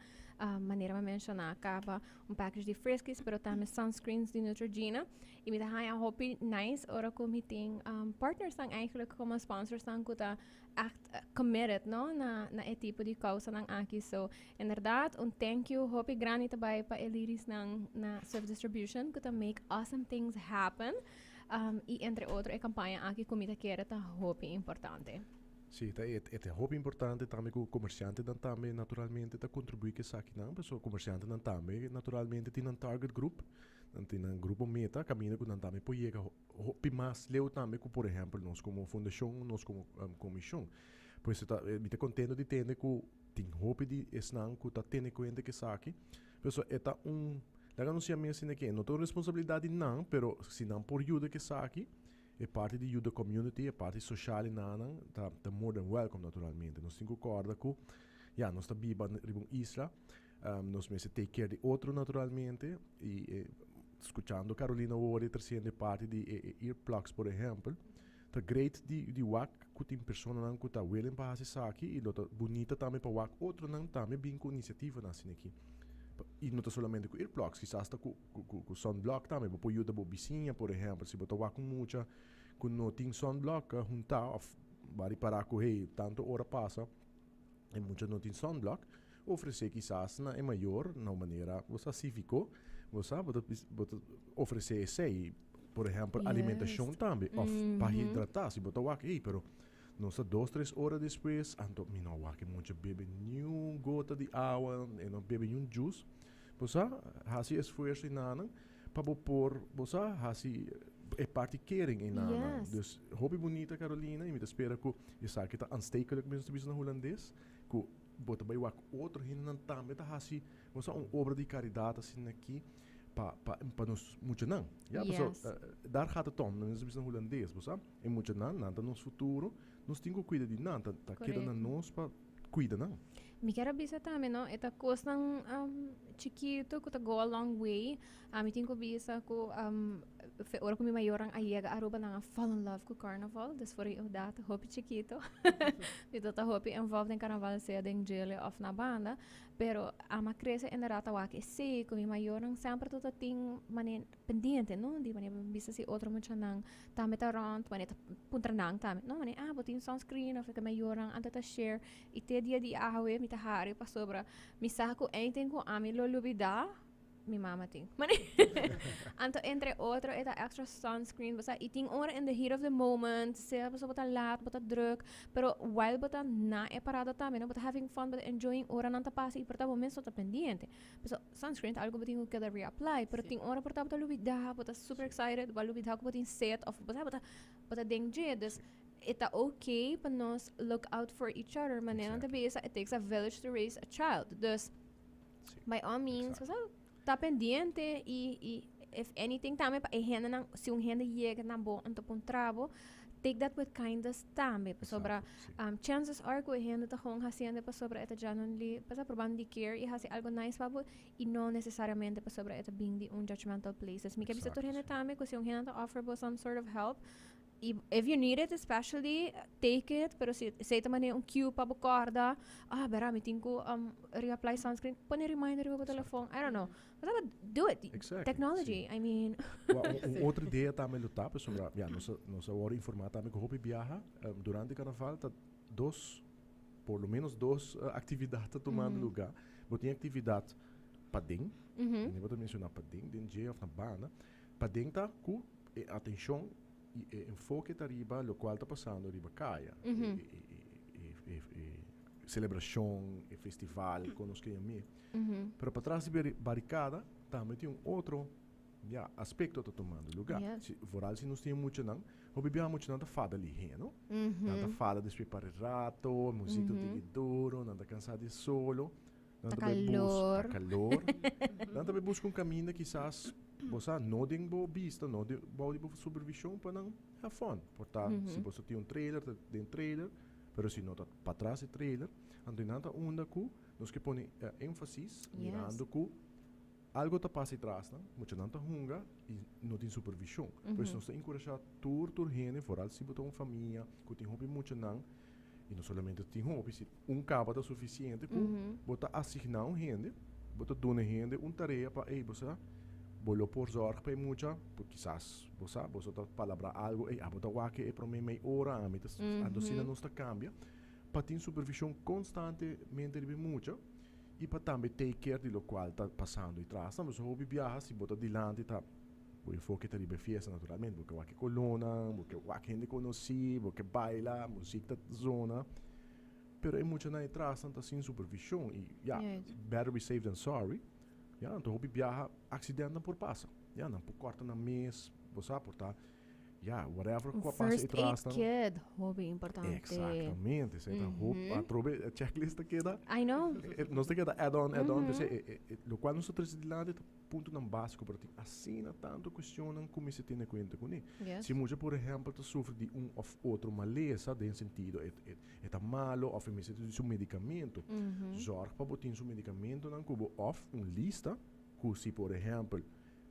manera mi a menciona caba un package di Friskies pero tambe sunscreens di Neutrogena y mi ta haya hopi nice ora cu mi tin partners nan eigenlijk como sponsors nan cu ta echt committed no na na e tipo di causa nan aki so inderdaad un thank you hopi grandi ta bay pa e ladies nan na Swift Distribution cu ta make awesome things happen. Y entre otro e campaña aki cu mi ta kere ta hopi importante. Si, ta e e ta hopi importante tambe ku komersiantenan tambe naturalmente ta kontribuí ku esakinan, pasobra komersiantenan tambe naturalmente tin nan target group, nan tin nan grupo meta kaminda ku nan tambe por yega hopi mas leu tambe ku por ehèmpel nos komo fundashon, nos komo komishon. Pues e ta mi ta kontento di tende ku tin hopi di esnan ku ta tene kuenta ku esaki, pasobra e ta un, laga nos yam'é asina ke no ta un responsabilidat di nan, pero si nan por yuda ku esaki, E parti di yuda community, e parti social y nanan ta ta more than welcome naturalmente. Nos tin cu corda cu ya nos ta biba riba un isla, nos mester take care di otro naturalmente y e scuchando Carolina awor e treciendo e parti di e e earplugs por ehempel, ta great di di wak cu tin personanan cu ta willing pa haci esaki y lo ta bunita tambe pa wak otronan tambe bin cu iniciativanan asina aki. Y no ta solamente cu earplugs, kisas ta cu. Ku sunblock tambe bo por yuda bo bisiña, por ehempel, si bo ta wak un mucha ku no tin sunblock huntá òf bo a ripará ku hey, tantu ora pasa e mucha no tin sunblock, ofresé kisas na e mayor na un manera bo sa síviko, bo sa, bo ta bo ta ofresé esei, por ehempel, alimentashon tambe òf pa hidratá, si bo ta wak hey, pero nos ta dos tres ora despues anto mi no a wak e mucha bebe niun gota di awa, e no bebe niun juice. Bo sa hasi esfuerso enanan pa bo por, bo sa hasi e parti kering enanan. Yes. Dus hopi bunita Carolina y mi ta spera cu esaki ta aanstekelijk mester bisa na Hulandes, cu bo ta bay wak otro hendenan tambe ta hasi, bo sa, un obra di caridad asina aki pa pa pa nos muchanan. Ya, paso Yes. daar gaat het om, mester bisa na Hulandes, bo sa. E muchanan, nan ta nos futuro, nos tin cu cuida di nan, ta ta keda na Correcto. nos pa cuida nan. Mi kier a bisa tambe no, e ta cosnan chikito cu ta go a long way. Ami tin cu bisa cu fe ora cu mi mayornan a yega Aruba nan a fall in love cu carnaval, dus for e edad hopi chikito. Mi ta ta hopi involved den carnaval sea den djele of na banda, pero ami a crece inderdaad a wak esey cu mi mayornan semper ta ta tin mane pendiente no di manera bo bisa si otro muchanan tambe ta rond manera ta puntra nan tambe no manera ah bo tin sunscreen of e mayornan anto ta share y te dia di awe mi ta hari pasobra mi sa cu anything cu ami lo lubida mi mama tin anto entre otro e ta extra sunscreen bo sa y tin ora in the heat of the moment sea pasobra bo ta laat bo ta druk pero while bo ta na e parada tambe no bo ta having fun bo ta enjoying oranan ta pasa y por ta bo mes no ta pendiente. Paso sunscreen ta algo bo tin ku keda reapply, pero tin ora por ta bo ta lubida, bo ta super excited, bo a lubida ku bo tin set of bo sa bo ta bo ta den dje. Dus e ta okay pa nos look out for each other, manera nan ta bisa it takes a village to raise a child. Dus by all means, bo sa, ta pendiente y y if anything tambe pa e hendenan, si un hende yega na bo anto puntra bo, take that with kindness tambe, pasobra chances are ku e hende ta gewoon hasiendo pasobra e ta genuinely pasa probando di care y hasi algo nice pa bo y no necesariamente pasobra e ta bin di un judgmental place. Dus mi ke bisa tur hende tambe ku si un hende ta offer bo some sort of help y if you need it especially take it, pero si esei ta manera un cue pa bo korda, ah bera mi tin ku reapply sunscreen, pone reminder riba bo telefon, I don't know. But do it. Exactly, Technology, sí. I mean. Wa, un, un otro idea tambe lo ta, pasobra, ja, nos a, nos a wòrdu informá tambe ku hopi biaha durante karnaval ta dos, por lo menos dos aktividat ta tumando lugá. Bo tin aktividat paden, mi bo ta menshoná paden, den dje òf na banda. Paden ta ku e atenshon i e enfoke ta riba lokual ta pasando riba kaya. E, e, e, e, e, e selebrashon, e festival, kon nos ke yam'é. Pero patras di baricada tambe tin un otro, ya, aspecto ta tumando lugar. Yes. Si, vooral si nos tin muchanan, hopi biaha muchanan ta fada lihé, no? Nan ta fada despues pa rato, muziek ta tiki duro, nan ta cansa di solo. Nan Ta ta bay bus- calor. Ta calor. Nan ta bay busca un caminda kisas, bo sa, no den bo bista, no den, bou di bo supervision pa nan have fun. Por ta, si bo sa tin un trailer, ta den trailer, pero si no ta patras di trailer, anto nan ta unda cu Nos ke pone énfasis mirando ku algo ta pasa atrasnan, muchanan ta hunga i no tin supervishon. Pues nos ta enkurashá tur tur hende, foral si bo ta un famia ku tin hopi muchanan, i no solamente tin hopi, si un kaba ta sufisiente ku bo ta asigná un hende, bo ta duna e hende un tarea pa ey bo sa bo lo por zòrg pa e mucha, por kisas bo sa boso ta palabrá algo, ey abo ta wak e promé mei ora, ami ta, anto asina nos ta kambia. Pa tin supervision constantemente riba e mucha y pa tambe take care di locual ta pasando y tras. Nos hopi biaha si bo ta dilanti ta. Bo enfoke ta riba e fiesta naturalmente, bo ke wak e kolónan, bo ke wak hende konosí, bo ke baila, muzik ta zona. Pero e muchanan e trasnan ta sin supervishon i ya, better be safe than sorry. Ya, anto hopi biaha aksidentnan por pasa. Ya, nan por kòrta nan mes, bo sa, por ta, ya, whatever ku a pasa e First aid trasnan. kit, hopi importante. Exactamente, esei ta hopi, atrobe e checklist ta keda. I know. Nos ta keda add on, add on, p'esei e, e, lokual nos ta trese dilanti ta puntonan básiko, pero tin asina tantu kuestionnan ku mester tene kuenta kuné. Yes. Si mucha por ehèmpel ta sufri di un òf otro malesa den sentido e e e ta malo òf e mester di su medikamentu, zòrg pa bo tin su medikamentunan ku bo òf un lista ku si por ehèmpel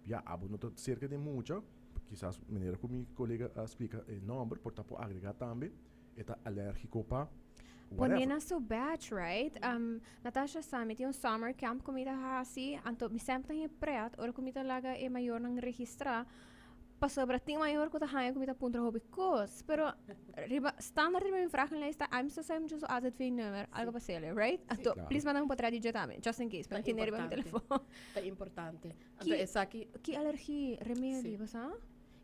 ya abo no ta serka di e mucha, kisas manera ku mi kolega a splika e nòmber por ta por agregá tambe e ta alèrgiko pa Pone whatever. na su batch, right? Natasha sa, mi tin un summer camp ku mi ta hasi, anto mi semper ta haña pret ora ku mi ta laga e mayornan registrá, pasobra tin mayor ku ta haña ku mi ta puntra hopi kos, pero riba standaard riba mi vragenlijst ta I'm so sorry mi su AZV-nummer, algo pa sele, right? Anto please manda un potret di dje tambe, just in case, pa mi tene riba mi telefon. Ta importante. Anto esaki. Ki alergie, remedi, bo sa?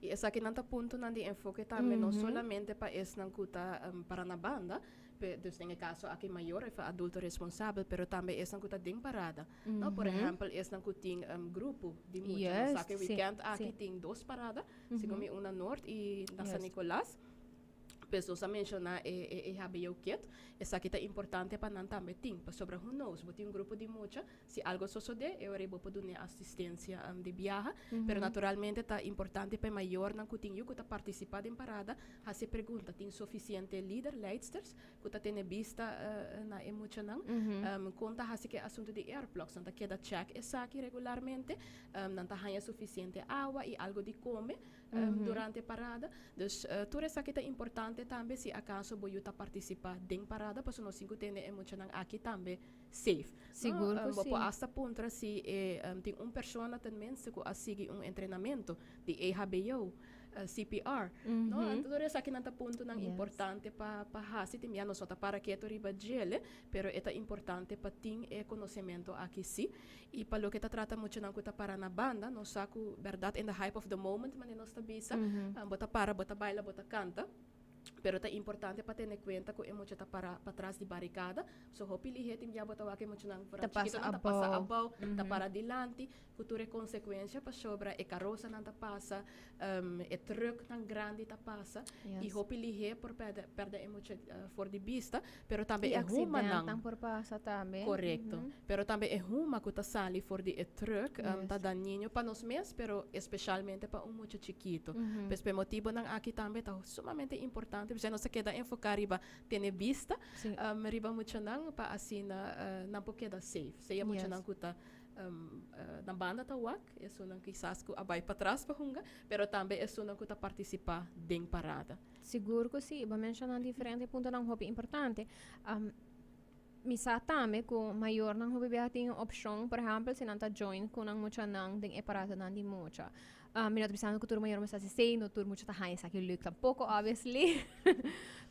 I esakinan ta puntonan di enfoke tambe, no solamente pa esnan ku ta para na banda, dus den e kaso aki mayor of adulto responsabel, pero tambe esnan ku ta den parada. No, por ehèmpel esnan ku tin grupo di mucha. Nos sa ku e wikènt aki tin dos parada, segun mi un na Noord i na San Nicolas. Pues nos a menciona e EHBO kit, esaki ta importante pa nan tambe tin, pasobra who knows, bo tin un grupo di mucha, si algo sosode, e ora ei bo por duna e asistencia di biaha, pero naturalmente ta importante pa e mayornan cu tin yu cu ta participa den parada, haci e pregunta, tin suficiente lider, leidsters, cu ta tene bista na e muchanan? Con ta haci cu e asunto di airplugs? Nan ta keda check esaki regularmente? Nan ta haya suficiente awa y algo di come? Durante parada. Dus tur esaki ta importante tambe si acaso bo yu ta participa den parada pasobra nos tin cu tene e muchanan aki tambe safe. Sigur cu Bo si. por hasta puntra si e tin un persona tenminste cu a sigui un entrenamento di EHBO, CPR. No? Anto tur esakinan ta puntonan importante pa pa haci. Tin bia nos no ta para keto riba djele, pero e ta importante pa tin e conocemento aki si. I pa loke ta trata muchanan ku ta para na banda, nos sa ku bèrdat in the hype of the moment, manera nos ta bisa, bo ta para, bo ta baila, bo ta kanta, pero ta importante pa tene kuenta ku e mucha ta para patras di barikada. So hopi lihé tin bia bo ta wak e muchanan foral chikitonan ta pasa abou, ta para dilanti, ku tur e konsekuensha pasobra e karosanan ta pasa, e trùknan grandi ta pasa i hopi lihé por pèrdè pèrdè e mucha for di bista, pero tambe I e humanan. accidentan por pasa tambe. Korekto. Pero tambe e huma ku ta sali for di e trùk ta dañino pa nos mes, pero espeshalmente pa un mucha chikitu. Pues pa e motibonan aki tambe ta sumamente importante, p'esei nos ta keda enfoká riba tene bista riba muchanan pa asina nan por keda safe. Sea muchanan ku ta Nan banda ta wak, esunnan kisas ku a bai patras pa hunga, pero tambe esunnan ku ta partisipá den parada. Sigur ku si, bo a menshoná diferente puntonan hopi importante. Mi sa tambe ku mayornan hopi biaha tin e opshon, por ehèmpel, si nan ta join ku nan muchanan den e paradanan di mucha. Mi no ta bisando ku tur mayor mester hasi esei, no tur mucha ta haña esaki leuk tampoko, obviously.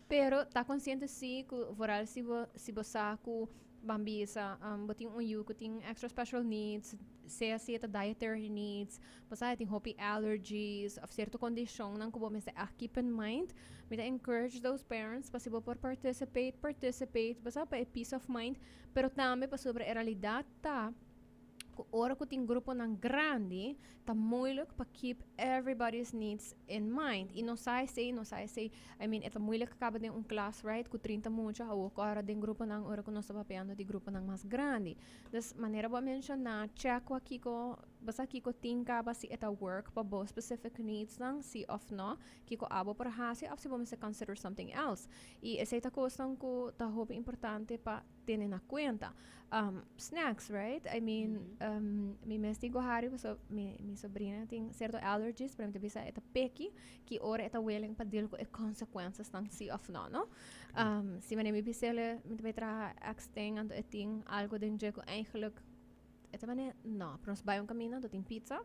Pero ta konsiente si ku vooral si bo si bo sa ku Ban bisa, bo tin un yu ku tin extra special needs, sea si e ta dietary needs, bo sa e tin hopi allergies of sierto kondishonnan ku bo mester ègt keep in mind. Mi ta encourage those parents pa si bo por participate, participate, bo sa, pa e peace of mind, pero tambe pasobra e realidat ta ku ora ku tin gruponan grandi ta moeilijk pa keep everybody's needs in mind. I no sa esei, no sa esei. I mean, e ta moeilijk kaba den un klas, right, ku 30 mucha, awor ku ora den gruponan, ora ku nos ta papiando di gruponan mas grandi. Dus, manera bo a menshoná, check wak kiko, bo sa kiko tin kaba si e ta work pa bo specific needsnan, si òf no, kiko abo por hasi òf si bo mester consider something else. I esei ta kosnan ku ta hopi importante pa tene na cuenta. Snacks, right? I mean, mi mes tin cu hari paso mi sobrina tin cierto allergies, pero mi ta bisa e ta peki ki ora e ta willing pa deal cu e consecuencias nan si of no, no? Si wanneer mi bisele mi ta bay traha ex ting anto e tin algo den dje cu eigenlijk e ta manera no, pero nos bay un camino anto tin pizza.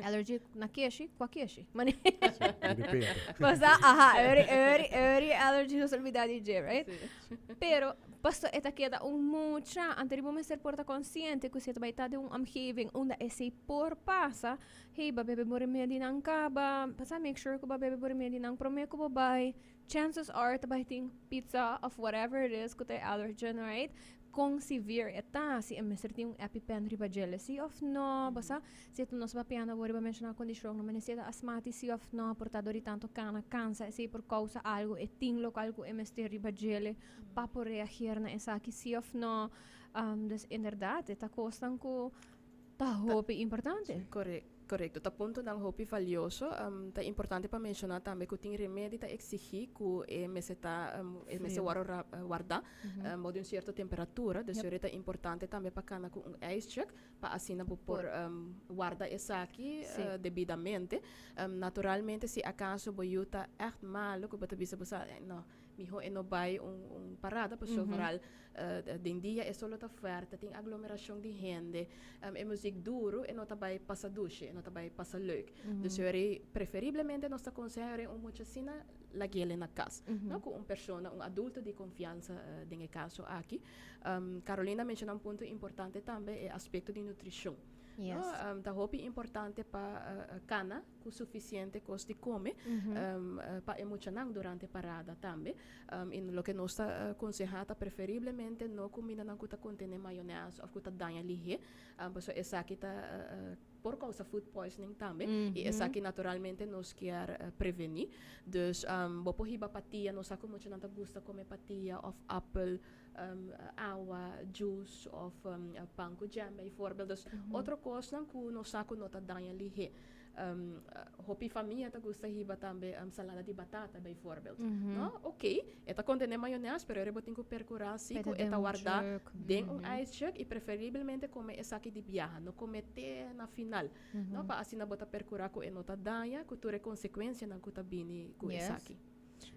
Allergy na keshi, kwa keshi? Mane. De repente. Basta, aha, eri, eri, eri allergy nos olvida di dje, right? Pero, pasto e ta keda un mucha, anto riba mester por ta consciente ku si e ta bai ta den un omgeving unda esei por pasa, hey, ba bebe bo remedinan kaba, pasa make sure ku ba bebe bo remedinan prome ku bo bai, chances are ta bai tin pizza of whatever it is ku ta e allergen, right? Kon severe e ta, si e mester tin un EpiPen riba djele si of no, bo sa? Si e ta nos papiando awor riba menshoná kondishon, no mester si e ta asmati si of no, por ta dor di tanto kana kansa esei por kousa algo, e tin lokal ku e mester riba djele pa por reageer na esaki si of no. Dus inderdaad e ta kosnan ku ta hopi importante. Korekto, ta puntonan hopi valioso. Ta importante pa menshoná tambe ku tin remedi ta eksigí ku e mester ta e mester wòrdu wardá bou di un sierto temperatura. Dus ta importante tambe pa kana ku un ijsjek pa asina bo por warda esaki debidamente. Naturalmente si akaso bo yu ta ègt malu ku bo ta bisa bo sa no Miho e no bai un parada pasobra vooral den dia e solo ta fuerte, tin aglomeracion di hende, e muziek duro e no ta bai pasa dushi, e no ta bai pasa leuk. Dus yori preferiblemente nos ta conseha yori un mucha asina laguele na cas, no cu un persona, un adulto di confiansa den e caso aki. Carolina a menciona un punto importante tambe, e aspecto di nutricion. No, ta hopi importante pa cana ku sufisiente kos di kome pa e muchanan durante parada tambe. I loke nos ta konsehá ta preferiblemente no kumindanan ku ta kontené mayonès òf ku ta daña lihé, pasobra esaki ta por kousa food poisoning tambe i esaki naturalmente nos kier prevení. Dus bo por hiba patia, nos sa ku muchanan ta gusta kome patia òf apel, awa, juice òf pan ku jam bijvoorbeeld. Dus otro kosnan ku nos sa ku no ta daña lihé. Hopi famia ta gusta hiba tambe salada di batata bijvoorbeeld. No? Ok, e ta kontené mayones, pero ora bo tin ku perkurá si ku e ta wardá den un ijsjug i preferiblemente kome esaki di biaha, no kome te na final. No? Pa asina bo ta perkurá ku e no ta daña ku tur e konsekuensianan ku ta bini ku esaki.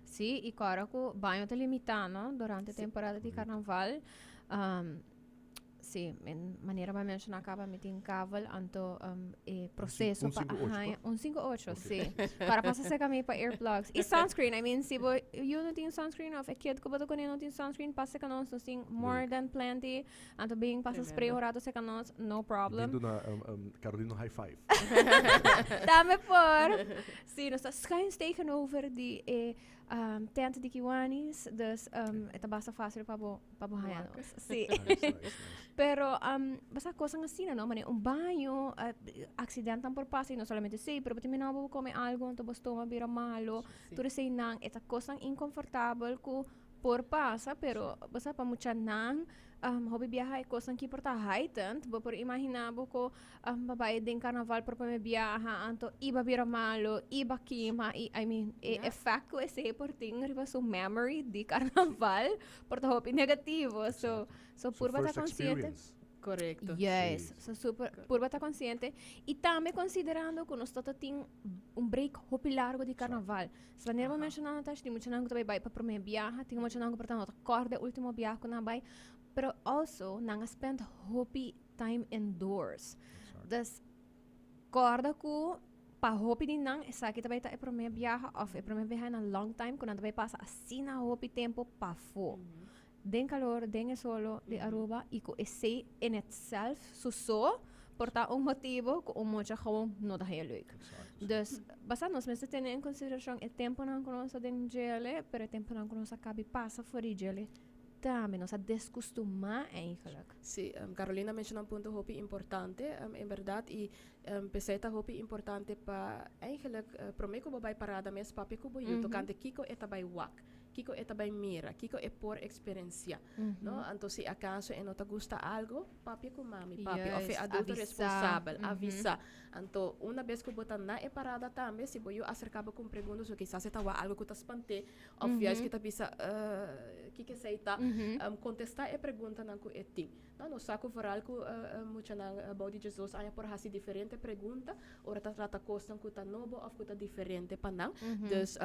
Sí, i kòrda ku baño ta limitá, no? Durante temporada di karnaval. Sí, en manera ba menciona caba mi tin kavel, anto e proceso pa haña un 58, sí. Para pasa seca mi pa earplugs. Y sunscreen, I mean, si bo you no tin sunscreen of e kid ku bo ta kone no tin sunscreen, pasa seca nos, nos tin more than plenty. Anto bin pasa spray un rato seca nos, no problem. Bin duna Carolina high five. Tambe por. Sí, nos ta schuins tegenover di e tent di Kiwanis, dus e ta basta fácil pa bo pa bo haña nos. Sí. Nice, nice, nice. Pero basta cosnan asina, no? Mane un baño, accidentan por pasa y no solamente esey, pero bo tin mira bo come algo, anto bo stoma bira malo. Tur eseynan, e ta cosnan inconfortabel cu por pasa, pero bo sa pa muchanan, hopi biaha e cosnan ki por ta heightened. Bo por imagina bo cu Bo bai den carnaval por prome biaha, anto i ba bira malo, i ba kima, i I mean, e effect ku esei por tin riba su memory di carnaval por ta hopi negativo. So, so purba ta first consciente. experience. Correcto. Yes, Sí. so super, purba ta consciente. I tambe considerando ku nos ta tin un break hopi largo di carnaval. So wanneer bo menciona Natasha, tin muchanan ku ta bai bai pa prome biaha, tin muchanan ku por ta no ta kòrda e ultimo biaha ku nan a bai. Pero also, nan a spend hopi time indoors. Dus kòrda ku pa hopi di nan esaki ta bai ta e promé biaha òf e promé biaha na long time ku nan ta bai pasa asina hopi tempu pafó. Den kalor, den e solo di Aruba i ku esei in itself su so por ta un motibu ku un mucha gewoon no ta haña leuk. Dus basta nos mester tene en konsiderashon e tempunan ku nos ta den djele pero e tempunan ku nos a kabi pasa for di djele Tambe nos a deskustumá eigenlijk. Sí, Carolina a menshoná un punto hopi importante, en berdad, i p'esei ta hopi importante pa eigenlijk promé ku bo bai parada mes papia ku bo yu tokante kiko e ta bai wak, kiko e ta bai mira, kiko e por eksperensiá, no? Anto si akaso e no ta gusta algo, papia ku mami, papi òf e adulto responsabel, avisá. Anto una bes ku bo ta na e parada tambe, si bo yu aserká bo ku un pregunta, so kisas e ta wak algo ku ta spant'é, Of juist ku ta bisa kiko esei ta, kontestá e preguntanan ku e tin. No, nos sa ku vooral ku muchanan bou di diesdos aña por hasi diferente pregunta ora ta trata kosnan ku ta nobo òf ku ta diferente pa nan. Dus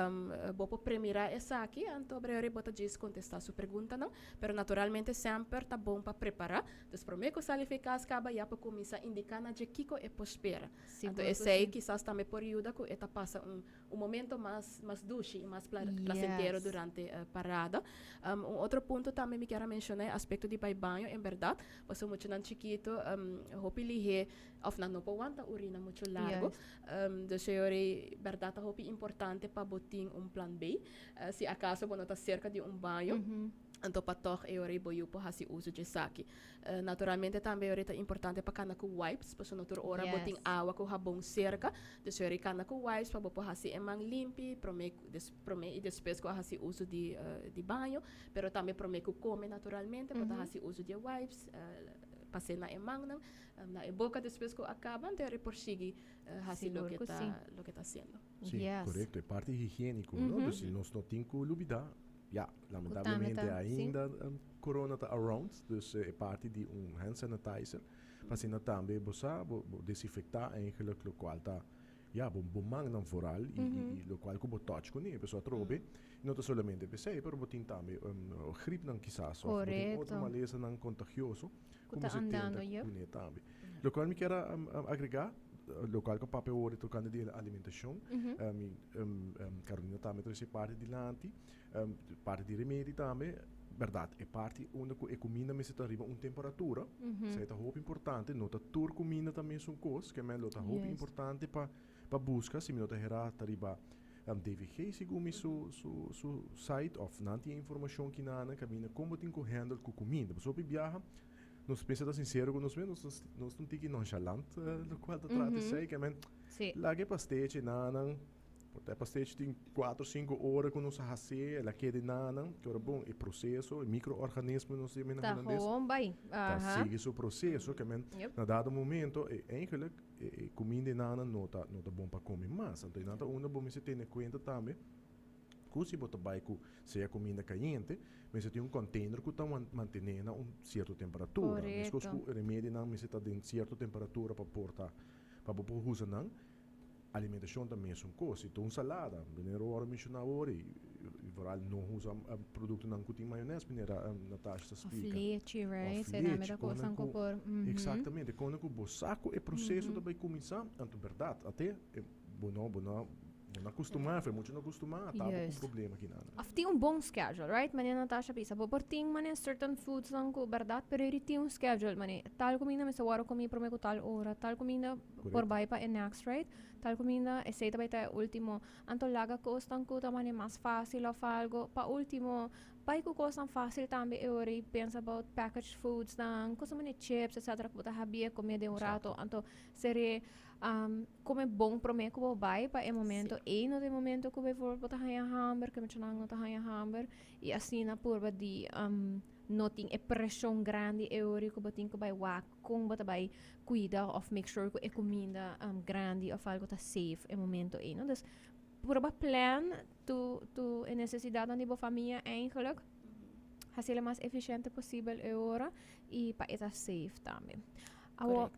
bo por premirá esaki. anto bre bo ta djis contesta su preguntanan, pero naturalmente semper ta bon pa prepara. Dus prome cu sali fi cas caba ya por cuminsa indica na dje kico e por spera. Anto Sigur cu esey si. kisas tambe por yuda cu e ta pasa un momento mas dushi y mas placentero durante parada. Un otro punto tambe mi kier a menciona e aspecto di bay baño. En berdad, pasobra muchanan chikito hopi lihe of nan no por wanta urina mucho largo. Dus e ora ey berdad ta hopi importante pa bo tin un plan B. Si acaso bo no ta cerca di un baño, anto pa tog e ora ey bo yu por haci uso dje esaki. Naturalmente tambe e ora ey ta importante pa cana cu wipes, pasobra no tur ora bo tin awa cu habon cerca. Dus e ora ey cana cu wipes pa bo por haci e man limpi prome prome y despues cu a haci uso di baño. Pero tambe prome cu come naturalmente bo ta haci uso di e wipes, pase na e mannan, na e boca despues cu a caba, anto e ora ey por sigui haci Sigur loke cu ta si. loke ta haciendo. Sí, correcto. E parti higiénico, no? Dus si nos no tin cu lubida, ja, lamentablemente ainda corona ta around, dus e parti di un hand sanitizer, pa asina tambe bo sa, bo desinfecta eigenlijk locual ta, ja, bo mannan vooral y locual cu bo touch cune, pasobra atrobe no ta solamente p'esey, pero bo tin tambe griepnan kisas, of bo tin otro malesanan contagioso Cu cu ta mester andando, tenta cune tambe. Locual mi kier a agrega, locual cu papia hoor tocante di alimentacion, mi, Carolina tambe trece parti dilanti, parti di remedi tambe, berdad, e parti unda cu e cuminda mester ta riba un temperatura, esey ta hopi importante, no ta tur cuminda ta mesun cos, ke men lo ta hopi importante pa busca, si mi no ta hera ta riba DVG segun mi su site of nan tin e informacion kinanan caminda con bo tin cu handle cu cuminda, pasobra hopi biaha nos mester ta sincero cu nos mes, nos ta un tiki nonchalant locual ta trata esey, ke men laga e pastechi nanan. Por ta e pastechi tin cuatro cinco ora cu nos a haci, el a keda enanan, ki ora bon e proceso, e microorganismo nos ta yama na Ta Hulandes, gewoon bay. ta sigui su proceso, ke men na dado momento e eigenlijk e cuminda enanan no ta bon pa come mas. Anto enan ta unda bo mester tene cuenta tambe cu si bo ta bay cu sea cuminda cayente, mester tin un container cu ta mantene na un cierto temperatura. Mescos cu remedinan mester ta den cierto temperatura pa por ta, pa bo por usa nan. Alimentacion ta mesun cos. Si ta un salada, manera bo a menciona awor, y vooral no usa productonan cu tin mayones, manera Natasha ta Of splica. lechi, right? Of Esei tambe lechi, ta con cosnan cu cu por, Exactamente, con cu bo sa cu e proceso ta bay cuminsa, anto berdad, ate bo no acostuma, fe mucho no acostuma, ta bo cu problema aki nan. Of tin un bon schedule, right? Manera Natasha bisa, bo por tin manera certain foods nan cu berdad, pero eri tin un schedule, manera tal cuminda mester worde comi prome cu tal ora, tal cuminda por bay pa e next, right? Tal cuminda, esey ta bay ta e ultimo. Anto laga cosnan cu ta manera mas facil of algo pa ultimo. Bay cu cosnan facil tambe e ora y pensa about packaged foods nan, cosnan manera chips, etcetera, cu bo ta habia come den un rato. Anto sere come bon prome cu bo bay pa e momento ey no ta e momento cu bijvoorbeeld bo ta haya hamber, cu e muchanan no ta haya hamber y asina purba di no tin e presion grandi e ora cu bo tin cu bay wak con bo ta bay cuida of make sure cu e cuminda grandi of algo ta safe e momento ey, no? Dus purba plan tu e necesidadnan di bo famia eigenlijk, haci'e mas eficiente posibel e ora y pa e ta safe tambe. Awo,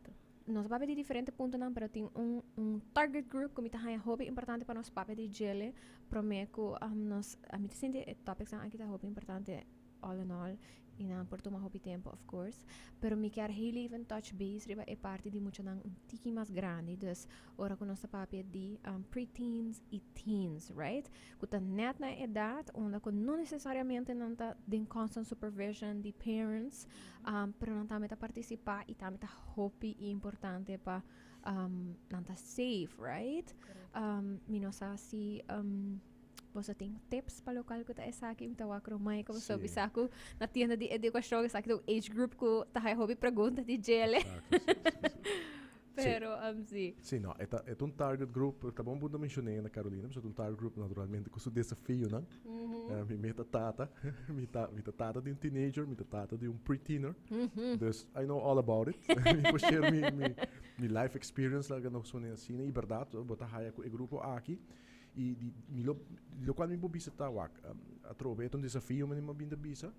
nos a papia di diferente puntonan, pero tin un target group cu mi ta haya hopi importante pa nos papia di djele prome cu nos, mi ta sinti e topicsnan aki ta hopi importante all in all y nan por tuma hopi tempo, of course, pero mi kier heel even touch base riba e parti di muchanan un tiki mas grandi, dus ora cu nos ta papia di preteens y teens, right, cu ta net na e edad unda cu no necesariamente nan ta den constant supervision di parents, pero nan tambe ta participa y tambe ta hopi importante pa nan ta safe, right? Mi no sa si boso tin tips pa locual cu ta esaki. Mi ta wak Romay como so bisa cu na tienda di educacion esaki ta un age group cu ta haya hopi pregunta di djele. Exacto, si. Pero si. Si, no, e ta un target group, ta bon punto menciona na Carolina, pasobra ta un target group naturalmente cu su desafionan. Mi mes ta tata, mi ta tata di un teenager, mi ta tata di un pre-teener. Dus I know all about it. Mi por share mi life experience laga nos sone asina. Y berdad, bo ta haya cu e grupo aki. Y di, mi lo cual mi por bisa ta wak, atrobe e ta un desafio, mi bin ta bisa.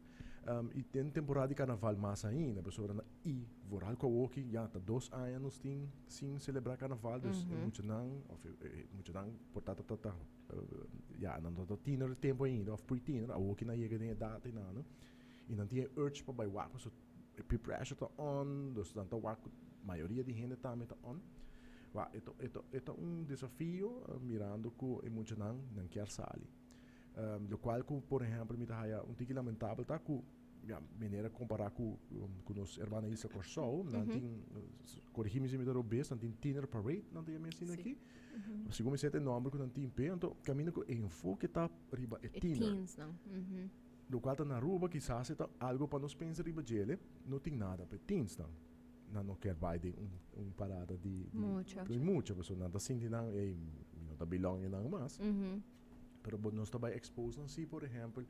Y den temporada di carnaval mas ainda, pasobra na y vooral cu awoki ya ta 2 aña nos tin sin celebra carnaval, dus e muchanan of e muchanan por ta ta ta ya nan no ta tiener tempo ainda of pre-tiener, awoki nan yega den edad y nan y nan tin e urge pa bay wak pasobra e peer pressure ta on, dus nan ta wak cu mayoria di hende tambe ta on. Wak e ta e ta e ta un desafio mirando cu e muchanan nan kier sali. Locual cu por ehempel mi ta haya un tiki lamentabel ta cu ya manera compara cu cu nos hermana isla Corsou, nan tin, corigi mi si mi ta robes, nan tin tiener parade nan ta yama asina aki. Segun mi sa e nomber cu nan tin p'e, anto caminda cu e enfoke ta riba e tiener. E teens nan. Locual ta na Aruba kisas e ta algo pa nos pensa riba djele, no tin nada pa e teens nan. Nan no kier bai den un parada di Mucha. di mucha pasobra nan ta sinti nan ey mi no ta belong nan mas. Pero bo nos ta bai expose nan si por ehempel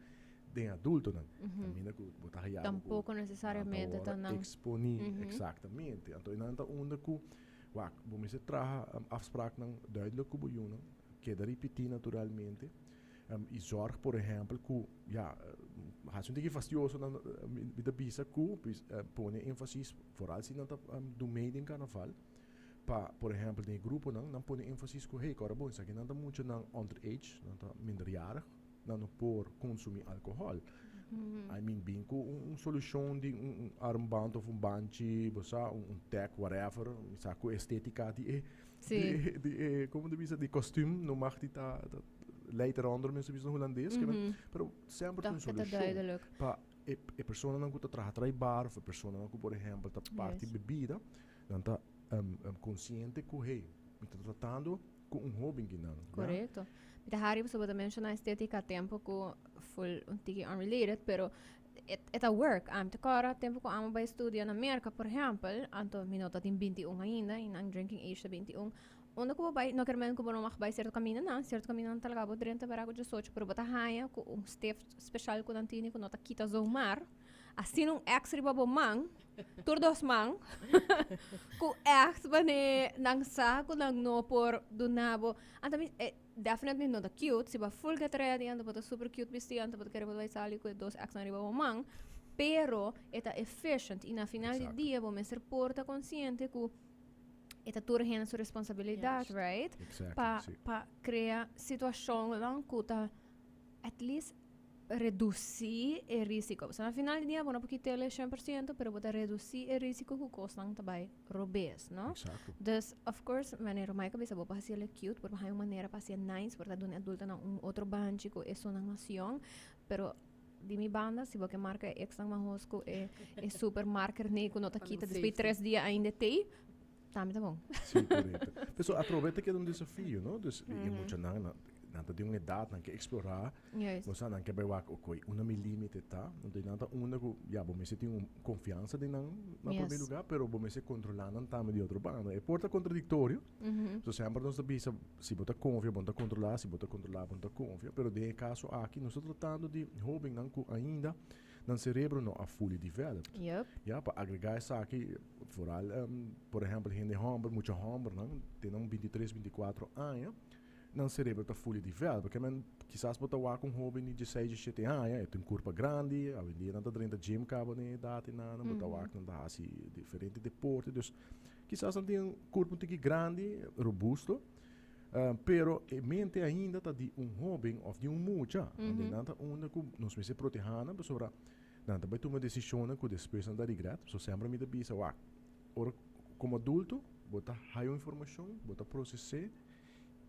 den adultonan. Caminda cu bo ta haya algo cu Tampoco necesariamente nan ta ta worde nan. exponi, exactamente. Anto nan ta unda cu wak bo mester traha afspraaknan duidelijk cu bo yunan, keda ripiti naturalmente. Y zorg por ehempel cu ya haci un tiki fastioso nan mi ta bisa cu pone enfasis vooral si nan ta do mee den carnaval pa por ehempel den e gruponan nan pone enfasis cu hey kòrda bon esaki nan ta muchanan underage nan ta minderjarig nan no por consumi alcohol. I mean bin cu un solucion di un armband of un banchi bo sa un tag whatever mi sa cu estetica di e di e como ta bisa di kostuum no mag di ta leidt eronder men sa bisa na hulandes pero semper tin un solucion pa e e personanan cu ta traha trai bar of e personanan cu por ehempel ta parti bebida nan ta consciente cu hey mi ta tratando cu un hoben kinan. Correcto. Mi ta hari pasobra bo ta menciona estetica tempo cu full un tiki unrelated pero e ta work. Ami ta kòrda tempo cu amo bai studia na Merca por ehempel anto mi no ta tin 21 ainda y nan drinking age ta 21. Unda cu bo bai no kermen cu bo no mag bai cierto caminda nan, cierto caminda nan ta laga bo drenta bera cu 18 pero bo ta haya cu un stift special cu nan tini cu no ta kita zomaar. Asina un ex riba bo man, tur dos man, cu echt wanneer nan sa cu nan no por duna bo. Anto mi, eh, definitely no ta cute. Si bo a full get ready, anto bo ta super cute bisti, anto bo ta kere bo ta bai sali cu e dos ex nan riba bo man. Pero e ta efficient y na final di dia bo mester por ta consciente cu e ta tur hende su responsabilidad, right? Exactly, Pa, si. pa crea situacionnan cu ta at least redusí e risiko. Pasobra na final di dia bo no por kit'el e 100%, pero bo ta redusí e risiko ku kosnan ta bai robes, no? Exacto. Dus, of course, manera Romay a bisa, bo por hasi el cute, bo por haña un manera pa hasié nice, bo ta duna e adultonan un otro banchi ku esunnan mas yong, pero di mi banda, si bo ke marka e exnan mahos ku e e super marker nei ku no ta kita despues di 3 dia ainda t'ei, tambe ta bon. Sí, korekto. Peso atrobe ta keda un desafio, no? Dus e muchanan nan nan ta den un edat nan ke eksplorá. Juist. Bo sa nan ke bai wak okoy unda mi limite ta. Anto nan ta unda ku ya bo mester tin un konfiansa den nan na prome lugá, pero bo mester kontrolá nan tambe di otro banda. E por ta kontradiktorio. So semper nos ta bisa si bo ta konfia bo no ta kontrolá, si bo ta kontrolá bo no ta konfia. Pero den e kaso aki nos ta tratando di hóbennan ku ainda nan cerebro no a fully developed. Ya, pa agrega esaki, vooral por ehempel hende homber, mucha hombernan, te nan 23, 24 aña, nan cerebro ta fully developed. Porque men, kisas bo ta wak un hoben di 16, 17 aña, e tin curpa grandi, awendia nan ta drenta gym caba den edad y nan, bo ta wak nan ta haci diferente deporte, dus kisas nan tin un curpa un tiki grandi, robusto, Pero e mente ainda ta di un hoben of di un mucha. Ande nan ta unda ku nos mester protehá nan pasobra nan ta bai tuma desishonnan ku despues nan ta regret. So semper mi ta bisa wak, ora komo adulto bo ta haya un informashon, bo ta proses'é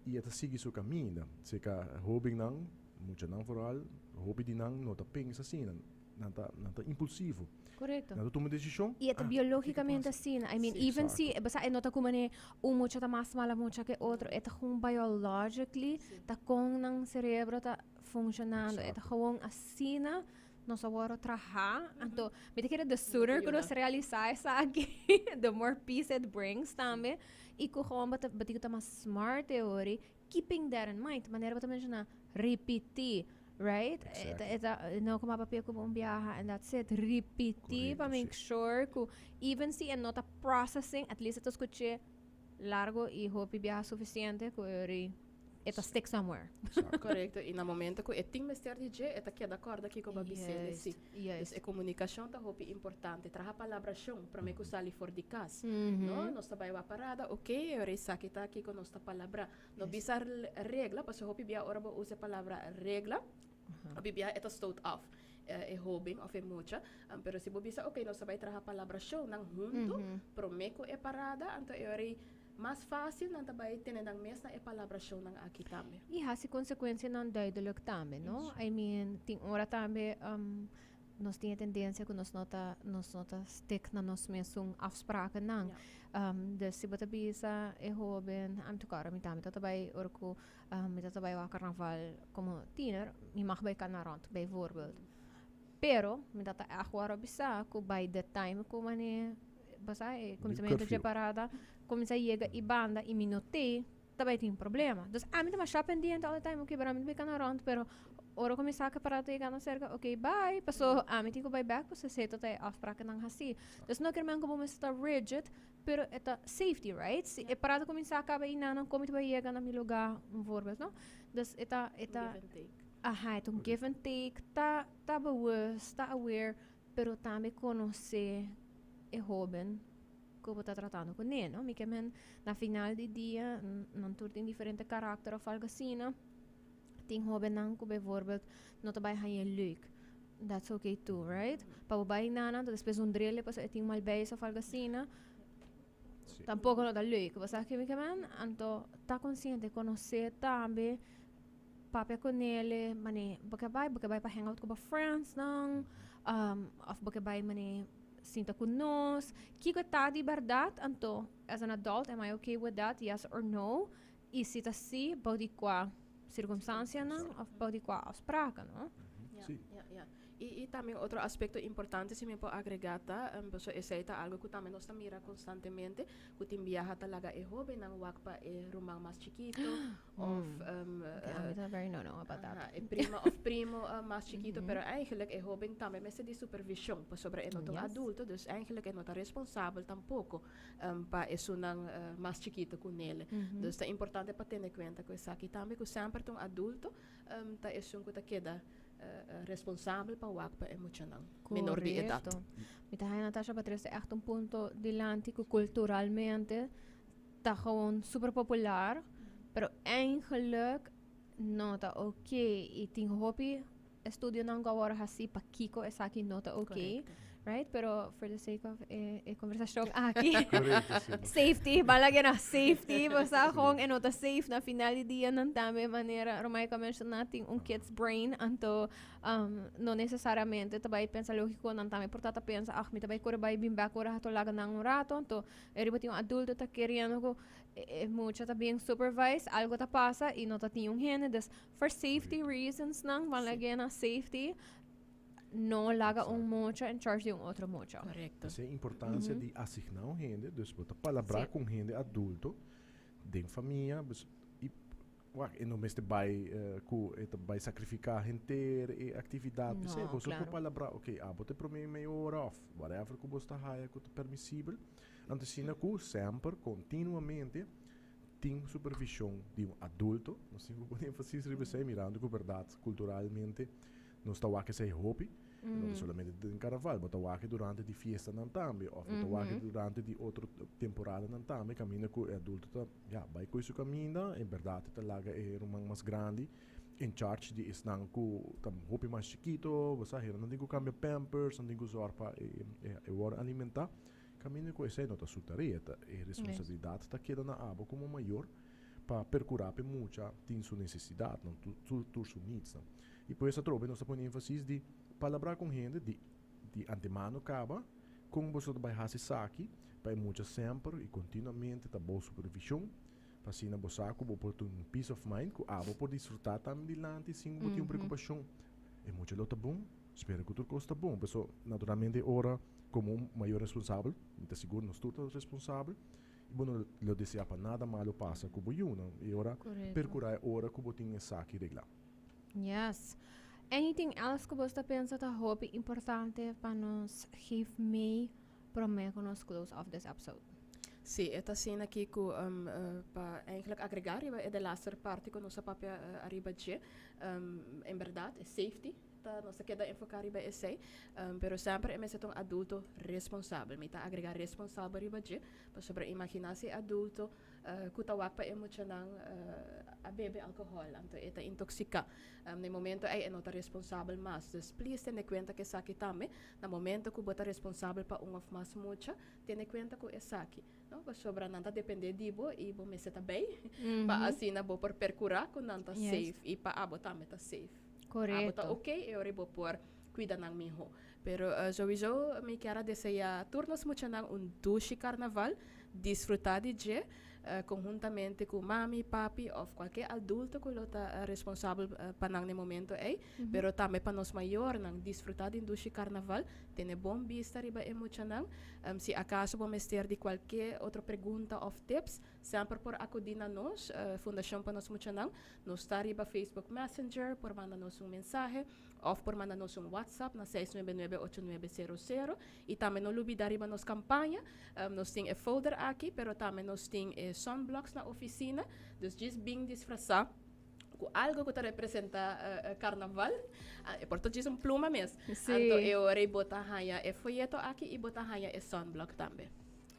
i e ta sigui su kaminda. Seka hobennan, muchanan vooral, hopi di nan no ta pensa asina. Nan ta, nan ta impulsivo. Correcto. Nan ta tuma decision. Y e ta ah, biológicamente asina. I mean, even si, Exacto. basa e no ta como ne un mucha ta mas mala mucha que otro. E ta gewoon biologically, ta con nan cerebro ta funcionando. E ta Exacto. gewoon asina nos a worde traha. Anto, mi ta kere the sooner cu nos realisa esaki, the more peace it brings tambe. Y cu gewoon bo ta, bo tin cu ta mas smart e ori, keeping that in mind, manera bo ta menciona, ripiti, right? Exactly. E ta, no como a papia cu un biaha and that's it. Ripiti pa Correcto, make sure cu even si e no ta processing, at least e ta scuche largo y hopi biaha suficiente cu e ori. E ta stick somewhere. Correcto. Y na momento cu e tin mester di dje, e ta keda corda kico bo a bis'é si. Dus e comunicacion ta hopi importante. Traha palabracion prome cu sali for di cas. No, nos ta bay wak parada, ok, e ora esaki ta kico nos ta palabra. No bisa regla, pasobra hopi bia ora bo usa e palabra regla, hopi bia e ta stoot af e hoben of e mucha. Pero si bo bisa, ok, nos ta bay traha palabracionnan hunto prome cu e parada, anto e ora mas fácil nan ta bay tene nan mes na e palabracionnan aki tambe. Y haci consecuencianan duidelijk tambe, no? I mean, tin ora tambe nos tin e tendencia cu nos no ta stick na nos mesun afsprakennan. Dus si bo ta bisa e hoben, am te kora mi tambe ta bay ora cu mi ta bay wak carnaval como tiener, mi mag bay cana rond, bijvoorbeeld. Pero mi ta echt wou bisa cu by the time cu mane basa e comienzo de parada comienza yega e banda y mi no te tambe tin problema. Dus ami ta masha pendiente all the time, okay, pero ami ta cana rond, pero ora cu mi sa cu parada yega cerca, okay, bye. Paso ami tin cu bay back, paso esey ta e afsprakennan hasi. Dus no kiermen cu bo mester ta rigid, pero e ta safety, right? Si e parada cuminsa caba y nan con mi ta bay yega na mi lugar, un voorbeeld, no? Dus e ta Give and take. Aha, e ta un give and take, ta bewust, ta aware, pero tambe conoce e hoben cu bo ta tratando cu ne, no? Mi kiermen, na final di dia, nan tur tin diferente karakter of algo asina. Tin hobennan cu bijvoorbeeld no ta bay haña leuk. That's okay too, right? Pa bo bay nana, despues un drill paso e tin mal beis of algo asina. Tampoco no ta leuk. Bo sa kico mi kiermen? Anto, ta consciente, conoce tambe, papia cu ne, mane, bo ke bay pa hang out cu bo friends nan, of bo ke bay mane sinta cu nos. Kico ta di berdad, anto, as an adult, am I okay with that? Yes or no? Y si ta si, bou di cua circunstancianan, of bou di cua afspraken, no? Ja. Y tambe otro aspecto importante, si mi por agrega, ta, so esey ta algo cu tambe nos ta mira constantemente, cu tin biaha ta laga e hobennan wak pa e ruman mas chikito, of Okay, I'm very no no about that. Aha, e prima of primo mas chikito, pero eigenlijk e hoben tambe mester di supervision, pasobra e no ta un adulto, dus eigenlijk e no ta responsabel tampoco pa esunnan mas chikito cu nele. Dus ta importante pa tene cuenta cu esaki tambe, cu semper ta un adulto ta esun cu ta keda responsabel pa wak pa e muchanan menor di edad. Correcto. Mi ta haya, Natasha, pa trece echt un punto dilanti cu culturalmente ta gewoon super popular, pero eigenlijk no ta oké. Y tin hopi estudionan cu awor hasi pakico esaki no ta oké. Right? Pero for the sake of e conversacion aki, Correcto, si. Safety, balaga na safety, basta gewoon e no ta safe na final di dia nan tambe manera Romaika menciona, tin un kid's brain, anto no necesariamente ta bay pensa logico, nan tambe por ta pensa, "Ach, mi ta bay core bay bin back ora hato laga nan un rato," anto riba tin un adulto ta queriendo cu e mucha ta being supervised, algo ta pasa y no ta tin un hende. Dus for safety reasons nan van laga na safety, no laga un mucha in charge di un otro mucha. Esey e importancia di asigna un hende, dus bo ta palabra cu un hende adulto den famia, dus, y wak, e no mester bay cu e ta bay sacrifica henter e actividad. No, Esey, bo so por claro. palabra, ok, abo ta prome meia ora of whatever cu bo ta haya cu ta permisibel. Anto asina cu semper, continuamente, tin supervision di un adulto. Nos tin cu pone enfasis riba esey, mirando cu berdad culturalmente nos ta wak esey hopi. No ta solamente den carnaval, bo ta wak durante di fiestanan tambe, of bo ta wak durante di otro temporadanan tambe, caminda cu e adulto ta, ja, bay cu su caminda, en berdad ta laga e ruman mas grandi in charge di esnan cu ta hopi mas chikito, bo sa, nan tin cu cambia pampers, nan tin cu zorg pa e worden alimenta. Caminda cu esey no ta su tarea, ta e responsabilidad ta keda na abo como mayor pa percura pa mucha tin su necesidad, no, tur su needs, no. Y pues atrobe nos ta pone enfasis di palabra cu hende di antemano caba con bo ta bay hasi esaki pa e mucha semper y continuamente ta bo supervision, pa asina bo sa cu bo por tin un peace of mind cu abo por disfruta tambe dilanti sin bo tin un preocupacion e mucha lo ta bon, spera cu tur cos ta bon. Paso naturalmente ora como un mayor responsabel, mi ta sigur nos tur ta responsabel y bo no lo desea pa nada malo pasa cu bo yiunan y ora percura e ora cu bo tin esaki regla. Yes. Anything else cu bo ta pensa ta hopi importante pa nos geef mee prome cu nos close off this episode? Si, e ta asina aki ku pa eigenlijk agregá riba e de laster parti ku nos a papia ariba dje, en bèrdat e safety ta nos ta keda enfoká riba esei, pero semper e mester ta un adulto responsabel. Mi ta agregá responsabel riba dje, pasobra imaginá si e adulto ku ta wak pa e muchanan a bebe alkohòl, anto e ta intoksiká. Na e momento ei e no ta responsabel mas. Dus please tene kuenta ku esaki tambe, na momento ku bo ta responsabel pa un òf mas mucha, Tene kuenta ku esaki, no? Pasobra nan ta dependé di bo i bo mester ta bei pa asina bo por perkurá ku nan ta safe i pa abo tambe ta safe. Abo ta oké e ora bo por kuida nan mihó. Pero souiso mi kier a deseá tur nos muchanan un dushi karnaval, disfrutá di dje konhuntamente ku mami, papi òf kualke adulto ku lo ta responsabel pa nan na e momento ei. Pero tambe pa nos mayornan, disfrutá di un dushi karnaval. Tene bon bista riba e muchanan. Si akaso bo mester di kualke otro pregunta òf tips, semper por akudí na nos, Fundashon pa Nos Muchanan. Nos ta riba Facebook Messenger, por manda nos un mensahe òf por manda nos un WhatsApp na seis nuebe nuebe ocho nuebe sero sero. I tambe no lubidá riba nos kampaña. Nos tin e folder aki, pero tambe nos tin e sunblocks na ofisina. Dus djis bin disfrasá. Ku algo ku ta representá karnaval, e por ta djis un pluma mes. Anto e ora ei bo ta haña e foyeto aki i bo ta haña e sunblock tambe.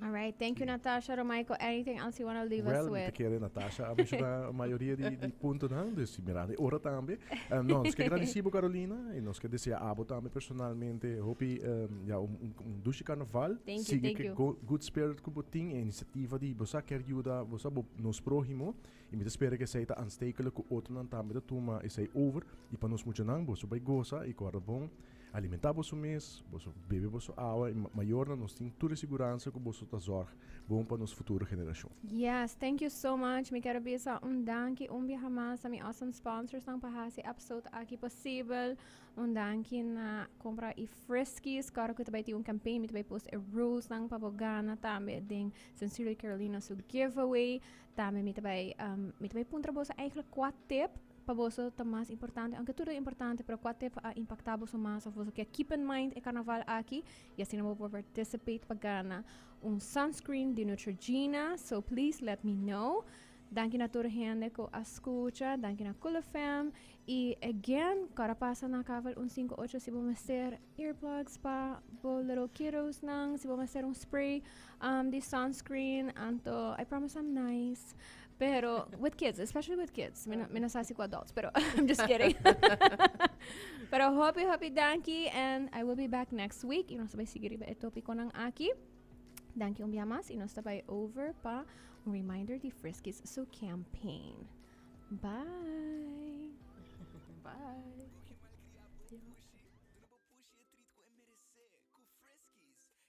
All right, thank you Natasha. Romaiko, anything else you wanna leave us Well, mi with? ta kere Natasha a menshoná mayoria di di puntonan, dus mirando e ora tambe. No, nos ke gradisí bo Carolina i nos ke deseá abo tambe personalmente hopi ya un un un dushi karnaval. Thank you, Sigui thank ku e you. good spirit ku bo tin, e inisiativa di bo sa kier yuda bo sa bo nos próhimo. I mi ta spera ku esei ta aanstekelijk ku otronan tambe ta tuma esei over i pa nos muchanan boso bai gosa i kòrda bon alimentá boso mes, boso bebe boso awa i mayornan nos tin tur e siguransa ku boso ta zòrg bon pa nos futuro generashon. Yes, thank you so much. Mi kier a bisa un danki un biaha mas na mi awesome sponsorsnan pa hasi episode aki posibel. Un danki na Compra i Friskies. Kòrda ku ta bai tin un campaign, mi ta bai post e rulesnan pa bo gana tambe den Sincerely Carolina su giveaway. Tambe mi ta bai, mi ta bai puntra boso eigenlijk kua tip pa boso ta mas importante, aunke tur ta importante, pero kua tip a impacta boso mas of boso kier keep in mind e carnaval aki y asina bo por participate pa gana un sunscreen di Neutrogena. So please let me know. Danki na tur hende ku a skucha, danki na Cool FM y again, kòrda pasa na Kavel 158 si bo mester earplugs pa bo little kiddos nan, si bo mester un spray di sunscreen, anto I promise I'm nice, pero with kids, especially with kids, mi no, mi no sa si ku adults, pero I'm just kidding. Pero hopi hopi danki and I will be back next week y nos ta bai sigui riba e topiconan aki. Danki un bia mas y nos ta bai over pa un reminder di Friskies su campaign. Bye!